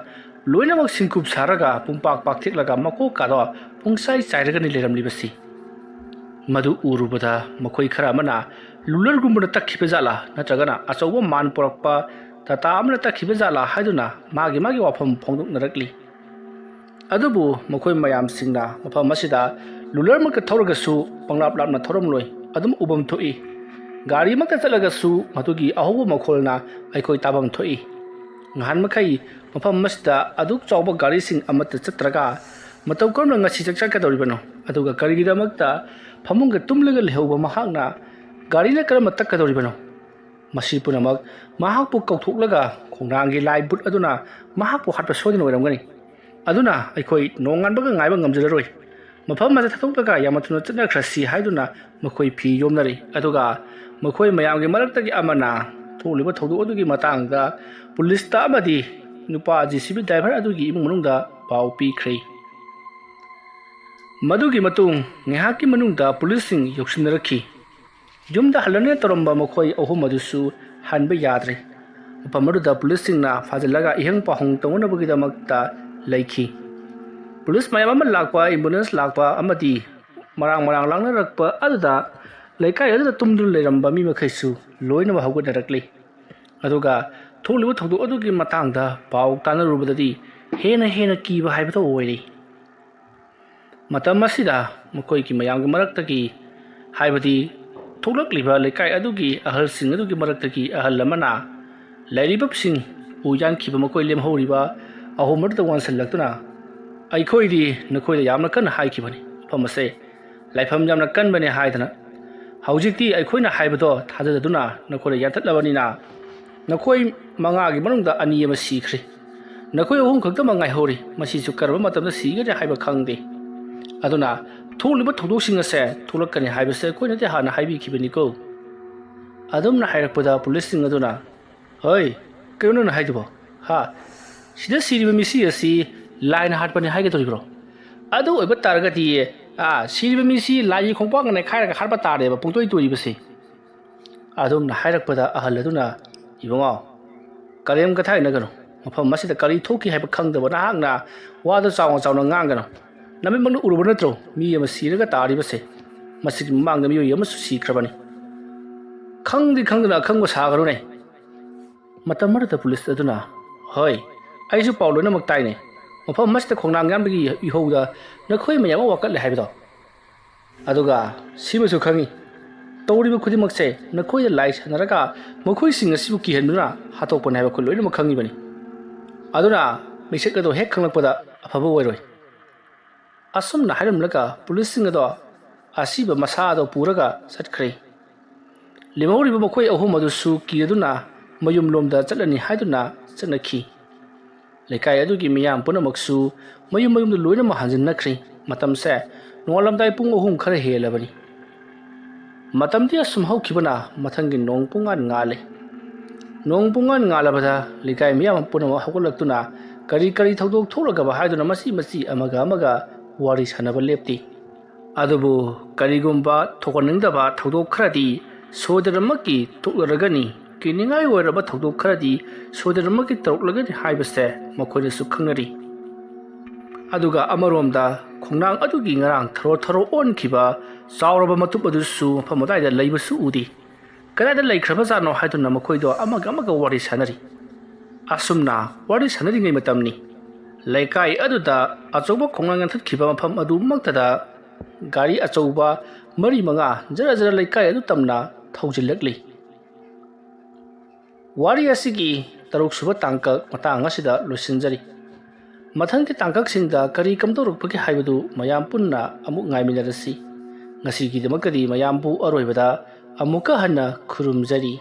ꯂꯣꯏꯅꯃꯛ ꯁꯤꯡꯀꯨꯞ ꯁꯥꯔꯒ ꯄꯨꯡꯄꯥꯛ ꯄꯥꯛꯊꯦꯛꯂꯒ ꯃꯀꯣꯛꯀꯥꯗꯣ ꯄꯨꯡꯆꯥꯏ ꯆꯥꯏꯔꯒꯅꯤ ꯂꯩꯔꯝꯂꯤꯕꯁꯤ꯫ ꯃꯗꯨ ꯎꯔꯨꯕꯗ ꯃꯈꯣꯏ ꯈꯔ ꯑꯃꯅ ꯂꯨꯂꯔꯒꯨꯝꯕꯅ ꯇꯛꯈꯤꯕ ꯖꯥꯠꯂꯥ ꯅꯠꯇ꯭ꯔꯒꯅ ꯑꯆꯧꯕ ꯃꯥꯟ ꯄꯨꯔꯛꯄ ꯇꯥꯇꯥ ꯑꯃꯅ ꯇꯛꯈꯤꯕ ꯖꯥꯠꯂꯥ ꯍꯥꯏꯗꯨꯅ ꯃꯥꯒꯤ ꯃꯥꯒꯤ ꯋꯥꯐꯝ ꯐꯣꯡꯗꯣꯛꯅꯔꯛꯂꯤ꯫ ꯑꯗꯨꯕꯨ ꯃꯈꯣꯏ ꯃꯌꯥꯝꯁꯤꯡꯅ ꯃꯐꯝ ꯑꯁꯤꯗ ꯂꯨꯂꯔꯃꯛꯇ ꯊꯧꯔꯒꯁꯨ ꯄꯪꯂꯥꯞ ꯂꯥꯞꯅ ꯊꯧꯔꯝꯂꯣꯏ, ꯑꯗꯨꯝ ꯎꯐꯝ ꯊꯣꯛꯏ꯫ ꯒꯥꯔꯤꯃꯛꯇ ꯆꯠꯂꯒꯁꯨ ꯃꯗꯨꯒꯤ ꯑꯍꯧꯕ ꯃꯈꯣꯜꯅ ꯑꯩꯈꯣꯏ ꯇꯥꯐꯝ ꯊꯣꯛꯏ꯫ ꯉꯍꯥꯟ ꯃꯈꯩ ꯃꯐꯝ ꯑꯁꯤꯗ ꯑꯗꯨꯛ ꯆꯥꯎꯕ ꯒꯥꯔꯤꯁꯤꯡ ꯑꯃꯠꯇ ꯆꯠꯇ꯭ꯔꯒ ꯃꯇꯧ ꯀꯔꯝꯅ ꯉꯁꯤ ꯆꯠꯀꯗꯧꯔꯤꯕꯅꯣ? ꯑꯗꯨꯒ ꯀꯔꯤꯒꯤꯗꯃꯛꯇ ꯐꯃꯨꯡꯒ ꯇꯨꯝꯂꯒ ꯂꯩꯍꯧꯕ ꯃꯍꯥꯛꯅ ꯒꯥꯔꯤꯅ ꯀꯔꯝꯅ ꯇꯛꯀꯗꯧꯔꯤꯕꯅꯣ? ꯃꯁꯤ ꯄꯨꯝꯅꯃꯛ ꯃꯍꯥꯛꯄꯨ ꯀꯧꯊꯣꯛꯂꯒ ꯈꯣꯡꯅꯥꯡꯒꯤ ꯂꯥꯏ ꯕꯨꯠ ꯑꯗꯨꯅ ꯃꯍꯥꯛꯄꯨ ꯍꯥꯠꯄ ꯁꯣꯏꯗꯅ ꯑꯣꯏꯔꯝꯒꯅꯤ꯫ ꯑꯗꯨꯅ ꯑꯩꯈꯣꯏ ꯅꯣꯡꯉꯥꯟꯕꯒ ꯉꯥꯏꯕ ꯉꯝꯖꯔꯔꯣꯏ꯫ ꯃꯐꯝ ꯑꯁꯤ ꯊꯥꯗꯣꯛꯂꯒ ꯌꯥꯝꯅ ꯊꯨꯅ ꯆꯠꯅꯈ꯭ꯔꯁꯤ ꯍꯥꯏꯗꯨꯅ ꯃꯈꯣꯏ ꯐꯤ ꯌꯣꯝꯅꯔꯤ꯫ ꯑꯗꯨꯒ ꯃꯈꯣꯏ ꯃꯌꯥꯝꯒꯤ ꯃꯔꯛꯇꯒꯤ ꯑꯃꯅ ꯊꯣꯛꯂꯤꯕ ꯊꯧꯗꯣꯛ ꯑꯗꯨꯒꯤ ꯃꯇꯥꯡꯗ ꯄꯨꯂꯤꯁꯇ ꯑꯃꯗꯤ ꯅꯨꯄꯥ ꯖꯦ ꯁꯤ ꯕꯤ ꯗ꯭ꯔꯥꯏꯚꯔ ꯑꯗꯨꯒꯤ ꯏꯃꯨꯡ ꯃꯅꯨꯡꯗ ꯄꯥꯎ ꯄꯤꯈ꯭ꯔꯦ꯫ ꯃꯗꯨꯒꯤ ꯃꯇꯨꯡ ꯉꯥꯏꯍꯥꯛꯀꯤ ꯃꯅꯨꯡꯗ ꯄꯨꯂꯤꯁꯁꯤꯡ ꯌꯧꯁꯤꯟꯅꯔꯛꯈꯤ꯫ ꯌꯨꯝꯗ ꯍꯜꯂꯅꯦ ꯇꯧꯔꯝꯕ ꯃꯈꯣꯏ ꯑꯍꯨꯝ ꯑꯗꯨꯁꯨ ꯍꯟꯕ ꯌꯥꯗ꯭ꯔꯦ꯫ ꯃꯐꯝ ꯑꯗꯨꯗ ꯄꯨꯂꯤꯁꯁꯤꯡꯅ ꯐꯥꯖꯤꯜꯂꯒ ꯏꯍꯪ ꯄꯥꯎꯍꯪ ꯇꯧꯅꯅꯕꯒꯤꯗꯃꯛꯇ ꯂꯩꯈꯤ꯫ ꯄꯨꯂꯤꯁ ꯃꯌꯥꯝ ꯑꯃ ꯂꯥꯛꯄ, ꯑꯦꯝꯕꯨꯂꯦꯟꯁ ꯂꯥꯛꯄ ꯑꯃꯗꯤ ꯃꯔꯥꯡ ꯃꯔꯥꯡ ꯂꯥꯡꯅꯔꯛꯄ ꯑꯗꯨꯗ ꯂꯩꯀꯥꯏ ꯑꯗꯨꯗ ꯇꯨꯝꯗꯨꯅ ꯂꯩꯔꯝꯕ ꯃꯤ ꯃꯈꯩꯁꯨ ꯂꯣꯏꯅꯃꯛ ꯍꯧꯒꯠꯅꯔꯛꯂꯤ꯫ ꯑꯗꯨꯒ ꯊꯣꯛꯂꯤꯕ ꯊꯧꯗꯣꯛ ꯑꯗꯨꯒꯤ ꯃꯇꯥꯡꯗ ꯄꯥꯎ ꯇꯥꯅꯔꯨꯕꯗꯗꯤ ꯍꯦꯟꯅ ꯍꯦꯟꯅ ꯀꯤꯕ ꯍꯥꯏꯕꯗꯨ ꯑꯣꯏꯔꯦ꯫ ꯃꯇꯝ ꯑꯁꯤꯗ ꯃꯈꯣꯏꯒꯤ ꯃꯌꯥꯝꯒꯤ ꯃꯔꯛꯇꯒꯤ, ꯍꯥꯏꯕꯗꯤ ꯊꯣꯛꯂꯛꯂꯤꯕ ꯂꯩꯀꯥꯏ ꯑꯗꯨꯒꯤ ꯑꯍꯜꯁꯤꯡ ꯑꯗꯨꯒꯤ ꯃꯔꯛꯇꯒꯤ ꯑꯍꯜ ꯑꯃꯅ ꯂꯩꯔꯤꯕꯁꯤꯡ ꯎ ꯌꯥꯟꯈꯤꯕ ꯃꯈꯣꯏ ꯂꯦꯝꯍꯧꯔꯤꯕ ꯑꯍꯨꯝ ꯑꯗꯨꯗ ꯋꯥꯟꯁꯤꯜꯂꯛꯇꯨꯅ, ꯑꯩꯈꯣꯏꯗꯤ ꯅꯈꯣꯏꯗ ꯌꯥꯝꯅ ꯀꯟꯅ ꯍꯥꯏꯈꯤꯕꯅꯤ, ꯃꯐꯝ ꯑꯁꯦ ꯂꯥꯏꯐꯝ ꯌꯥꯝꯅ ꯀꯟꯕꯅꯦ ꯍꯥꯏꯗꯅ꯫ ꯍꯧꯖꯤꯛꯇꯤ ꯑꯩꯈꯣꯏꯅ ꯍꯥꯏꯕꯗꯣ ꯊꯥꯖꯗꯗꯨꯅ ꯅꯈꯣꯏꯗ ꯌꯥꯟꯊꯠꯂꯕꯅꯤꯅ, ꯅꯈꯣꯏ ꯃꯉꯥꯒꯤ ꯃꯅꯨꯡꯗ ꯑꯅꯤ ꯑꯃ ꯁꯤꯈ꯭ꯔꯦ꯫ ꯅꯈꯣꯏ ꯑꯍꯨꯝ ꯈꯛꯇꯃꯛ ꯉꯥꯏꯍꯧꯔꯤ꯫ ꯃꯁꯤꯁꯨ ꯀꯔꯝꯕ ꯃꯇꯝꯗ ꯁꯤꯒꯅꯤ ꯍꯥꯏꯕ ꯈꯪꯗꯦ꯫ ꯑꯗꯨꯅ ꯊꯣꯛꯂꯤꯕ ꯊꯧꯗꯣꯛꯁꯤꯡ ꯑꯁꯦ ꯊꯣꯛꯂꯛꯀꯅꯤ ꯍꯥꯏꯕꯁꯦ ꯑꯩꯈꯣꯏꯅꯗꯤ ꯍꯥꯟꯅ ꯍꯥꯏꯕꯤꯈꯤꯕꯅꯤꯀꯣ꯫ ꯑꯗꯨꯝꯅ ꯍꯥꯏꯔꯛꯄꯗ ꯄꯨꯂꯤꯁꯁꯤꯡ ꯑꯗꯨꯅ, "ꯍꯣꯏ, ꯀꯩꯅꯣ ꯅꯪꯅ ꯍꯥꯏꯗꯨꯕꯣ? ꯍꯥ? ꯁꯤꯗ ꯁꯤꯔꯤꯕ ꯃꯤꯁꯤ ꯑꯁꯤ ꯂꯥꯏꯅ ꯍꯥꯠꯄꯅꯤ ꯍꯥꯏꯒꯗꯧꯔꯤꯕ꯭ꯔꯣ? ꯑꯗꯨ ꯑꯣꯏꯕ ꯇꯥꯔꯒꯗꯤ, ꯑꯥ, ꯁꯤꯔꯤꯕ ꯃꯤꯁꯤ ꯂꯥꯏꯒꯤ ꯈꯣꯡꯄꯥꯛꯅ ꯅꯩꯈꯥꯏꯔꯒ ꯍꯥꯠꯄ ꯇꯥꯔꯦꯕ, ꯄꯨꯡꯇꯣꯏ ꯇꯣꯏꯔꯤꯕꯁꯤ"꯫ ꯑꯗꯨꯝꯅ ꯍꯥꯏꯔꯛꯄꯗ ꯑꯍꯜ ꯑꯗꯨꯅ, "ꯏꯕꯨꯡꯉꯣ, ꯀꯔꯤꯝ ꯀꯊꯥꯏꯅꯒꯅꯨ꯫ ꯃꯐꯝ ꯑꯁꯤꯗ ꯀꯔꯤ ꯊꯣꯛꯈꯤ ꯍꯥꯏꯕ ꯈꯪꯗꯕ ꯅꯍꯥꯛꯅ ꯋꯥꯗꯨ ꯆꯥꯎꯅ ꯆꯥꯎꯅ ꯉꯥꯡꯒꯅꯨ꯫ ꯅꯃꯤꯠꯃꯛꯅ ꯎꯔꯨꯕ ꯅꯠꯇ꯭ꯔꯣ ꯃꯤ ꯑꯃ ꯁꯤꯔꯒ ꯇꯥꯔꯤꯕꯁꯦ? ꯃꯁꯤꯒꯤ ꯃꯃꯥꯡꯗ ꯃꯤꯑꯣꯏ ꯑꯃꯁꯨ ꯁꯤꯈ꯭ꯔꯕꯅꯤ꯫ ꯈꯪꯗꯤ ꯈꯪꯗꯅ ꯑꯈꯪꯕ ꯁꯥꯒꯅꯨꯅꯦ"꯫ ꯃꯇꯝ ꯑꯗꯨꯗ ꯄꯨꯂꯤꯁ ꯑꯗꯨꯅ, "ꯍꯣꯏ, ꯑꯩꯁꯨ ꯄꯥꯎ ꯂꯣꯏꯅꯃꯛ ꯇꯥꯏꯅꯦ꯫ ꯃꯐꯝ ꯑꯁꯤꯗ ꯈꯣꯡꯅꯥꯡ ꯌꯥꯟꯕꯒꯤ ꯏꯍꯧꯗ ꯅꯈꯣꯏ ꯃꯌꯥꯝ ꯑꯃ ꯋꯥꯀꯠꯂꯦ ꯍꯥꯏꯕꯗꯣ꯫ ꯑꯗꯨꯒ ꯁꯤꯃꯁꯨ ꯈꯪꯉꯤ, ꯇꯧꯔꯤꯕ ꯈꯨꯗꯤꯡꯃꯛꯁꯦ ꯅꯈꯣꯏꯗ ꯂꯥꯏ ꯁꯥꯟꯅꯔꯒ ꯃꯈꯣꯏꯁꯤꯡ ꯑꯁꯤꯕꯨ ꯀꯤꯍꯟꯗꯨꯅ ꯍꯥꯠꯇꯣꯛꯄꯅꯤ ꯍꯥꯏꯕ ꯑꯩꯈꯣꯏ ꯂꯣꯏꯅꯃꯛ ꯈꯪꯉꯤꯕꯅꯤ꯫ ꯑꯗꯨꯅ ꯃꯤꯁꯛ ꯑꯗꯣ ꯍꯦꯛ ꯈꯪꯂꯛꯄꯗ ꯑꯐꯕ ꯑꯣꯏꯔꯣꯏ"꯫ ꯑꯁꯨꯝꯅ ꯍꯥꯏꯔꯝꯂꯒ ꯄꯨꯂꯤꯁꯁꯤꯡ ꯑꯗꯣ ꯑꯁꯤꯕ ꯃꯁꯥ ꯑꯗꯣ ꯄꯨꯔꯒ ꯆꯠꯈ꯭ꯔꯦ꯫ ꯂꯦꯝꯍꯧꯔꯤꯕ ꯃꯈꯣꯏ ꯑꯍꯨꯝ ꯑꯗꯨꯁꯨ ꯀꯤꯔꯗꯨꯅ ꯃꯌꯨꯝꯂꯣꯝꯗ ꯆꯠꯂꯅꯤ ꯍꯥꯏꯗꯨꯅ ꯆꯠꯅꯈꯤ꯫ ꯂꯩꯀꯥꯏ ꯑꯗꯨꯒꯤ ꯃꯤꯌꯥꯝ ꯄꯨꯝꯅꯃꯛꯁꯨ ꯃꯌꯨꯝ ꯃꯌꯨꯝꯗ ꯂꯣꯏꯅꯃꯛ ꯍꯟꯖꯤꯟꯅꯈ꯭ꯔꯦ꯫ ꯃꯇꯝꯁꯦ ꯅꯣꯡꯉꯥꯜꯂꯝꯗꯥꯏ ꯄꯨꯡ ꯑꯍꯨꯝ ꯈꯔ ꯍꯦꯜꯂꯕꯅꯤ꯫ ꯃꯇꯝꯗꯤ ꯑꯁꯨꯝ ꯍꯧꯈꯤꯕꯅ ꯃꯊꯪꯒꯤ ꯅꯣꯡ ꯄꯨꯡꯉꯥꯟ ꯉꯥꯜꯂꯦ꯫ ꯅꯣꯡ ꯄꯨꯡꯉꯥꯟ ꯉꯥꯜꯂꯕꯗ ꯂꯩꯀꯥꯏ ꯃꯤꯌꯥꯝ ꯄꯨꯝꯅꯃꯛ ꯍꯧꯒꯠꯂꯛꯇꯨꯅ ꯀꯔꯤ ꯀꯔꯤ ꯊꯧꯗꯣꯛ ꯊꯣꯛꯂꯒꯕ ꯍꯥꯏꯗꯨꯅ ꯃꯆꯤ ꯃꯆꯤ ꯑꯃꯒ ꯑꯃꯒ ꯋꯥꯔꯤ ꯁꯥꯟꯅꯕ ꯂꯦꯞꯇꯦ꯫ ꯑꯗꯨꯕꯨ ꯀꯔꯤꯒꯨꯝꯕ ꯊꯣꯛꯍꯟꯅꯤꯡꯗꯕ ꯊꯧꯗꯣꯛ ꯈꯔꯗꯤ ꯁꯣꯏꯗꯅꯃꯛꯀꯤ ꯊꯣꯛꯂꯔꯒꯅꯤ, ꯀꯤꯅꯤꯡꯉꯥꯏ ꯑꯣꯏꯔꯕ ꯊꯧꯗꯣꯛ ꯈꯔꯗꯤ ꯁꯣꯏꯗꯅꯃꯛꯀꯤ ꯇꯧꯔꯛꯂꯒꯅꯤ ꯍꯥꯏꯕꯁꯦ ꯃꯈꯣꯏꯅꯁꯨ ꯈꯪꯅꯔꯤ꯫ ꯑꯗꯨꯒ ꯑꯃꯔꯣꯝꯗ ꯈꯣꯡꯅꯥꯡ ꯑꯗꯨꯒꯤ ꯉꯔꯥꯡ ꯊꯔꯣ ꯊꯔꯣ ꯑꯣꯟꯈꯤꯕ ꯆꯥꯎꯔꯕ ꯃꯇꯨꯞ ꯑꯗꯨꯁꯨ ꯃꯐꯝ ꯑꯗꯨꯋꯥꯏꯗ ꯂꯩꯕꯁꯨ ꯎꯗꯦ꯫ ꯀꯗꯥꯏꯗ ꯂꯩꯈ꯭ꯔꯕꯖꯥꯠꯅꯣ ꯍꯥꯏꯗꯨꯅ ꯃꯈꯣꯏꯗꯣ ꯑꯃꯒ ꯑꯃꯒ ꯋꯥꯔꯤ ꯁꯥꯟꯅꯔꯤ꯫ ꯑꯁꯨꯝꯅ ꯋꯥꯔꯤ ꯁꯥꯟꯅꯔꯤꯉꯩ ꯃꯇꯝꯅꯤ꯫ ꯂꯩꯀꯥꯏ ꯑꯗꯨꯗ ꯑꯆꯧꯕ ꯈꯣꯡꯅꯥꯡ ꯌꯥꯟꯊꯠꯈꯤꯕ ꯃꯐꯝ ꯑꯗꯨꯃꯛꯇꯗ ꯒꯥꯔꯤ ꯑꯆꯧꯕ ꯃꯔꯤ ꯃꯉꯥ ꯖꯔ ꯖꯔ ꯂꯩꯀꯥꯏ ꯑꯗꯨ ꯇꯝꯅ ꯊꯧꯖꯤꯜꯂꯛꯂꯤ꯫ ꯋꯥꯔꯤ ꯑꯁꯤꯒꯤ ꯇꯔꯨꯛ ꯁꯨꯕ ꯇꯥꯡꯀꯛ ꯃꯇꯥꯡ ꯑꯁꯤꯗ ꯂꯣꯏꯁꯤꯟꯖꯔꯤ꯫ ꯃꯊꯪꯒꯤ ꯇꯥꯡꯀꯛꯁꯤꯡꯗ ꯀꯔꯤ ꯀꯝꯗꯧꯔꯛꯄꯒꯦ ꯍꯥꯏꯕꯗꯨ ꯃꯌꯥꯝ ꯄꯨꯟꯅ ꯑꯃꯨꯛ ꯉꯥꯏꯃꯤꯟꯅꯔꯁꯤ꯫ ꯉꯁꯤꯒꯤꯗꯃꯛꯇꯗꯤ ꯃꯌꯥꯝꯕꯨ ꯑꯔꯣꯏꯕꯗ ꯑꯃꯨꯛꯀ ꯍꯟꯅ ꯈꯨꯔꯨꯝꯖꯔꯤ꯫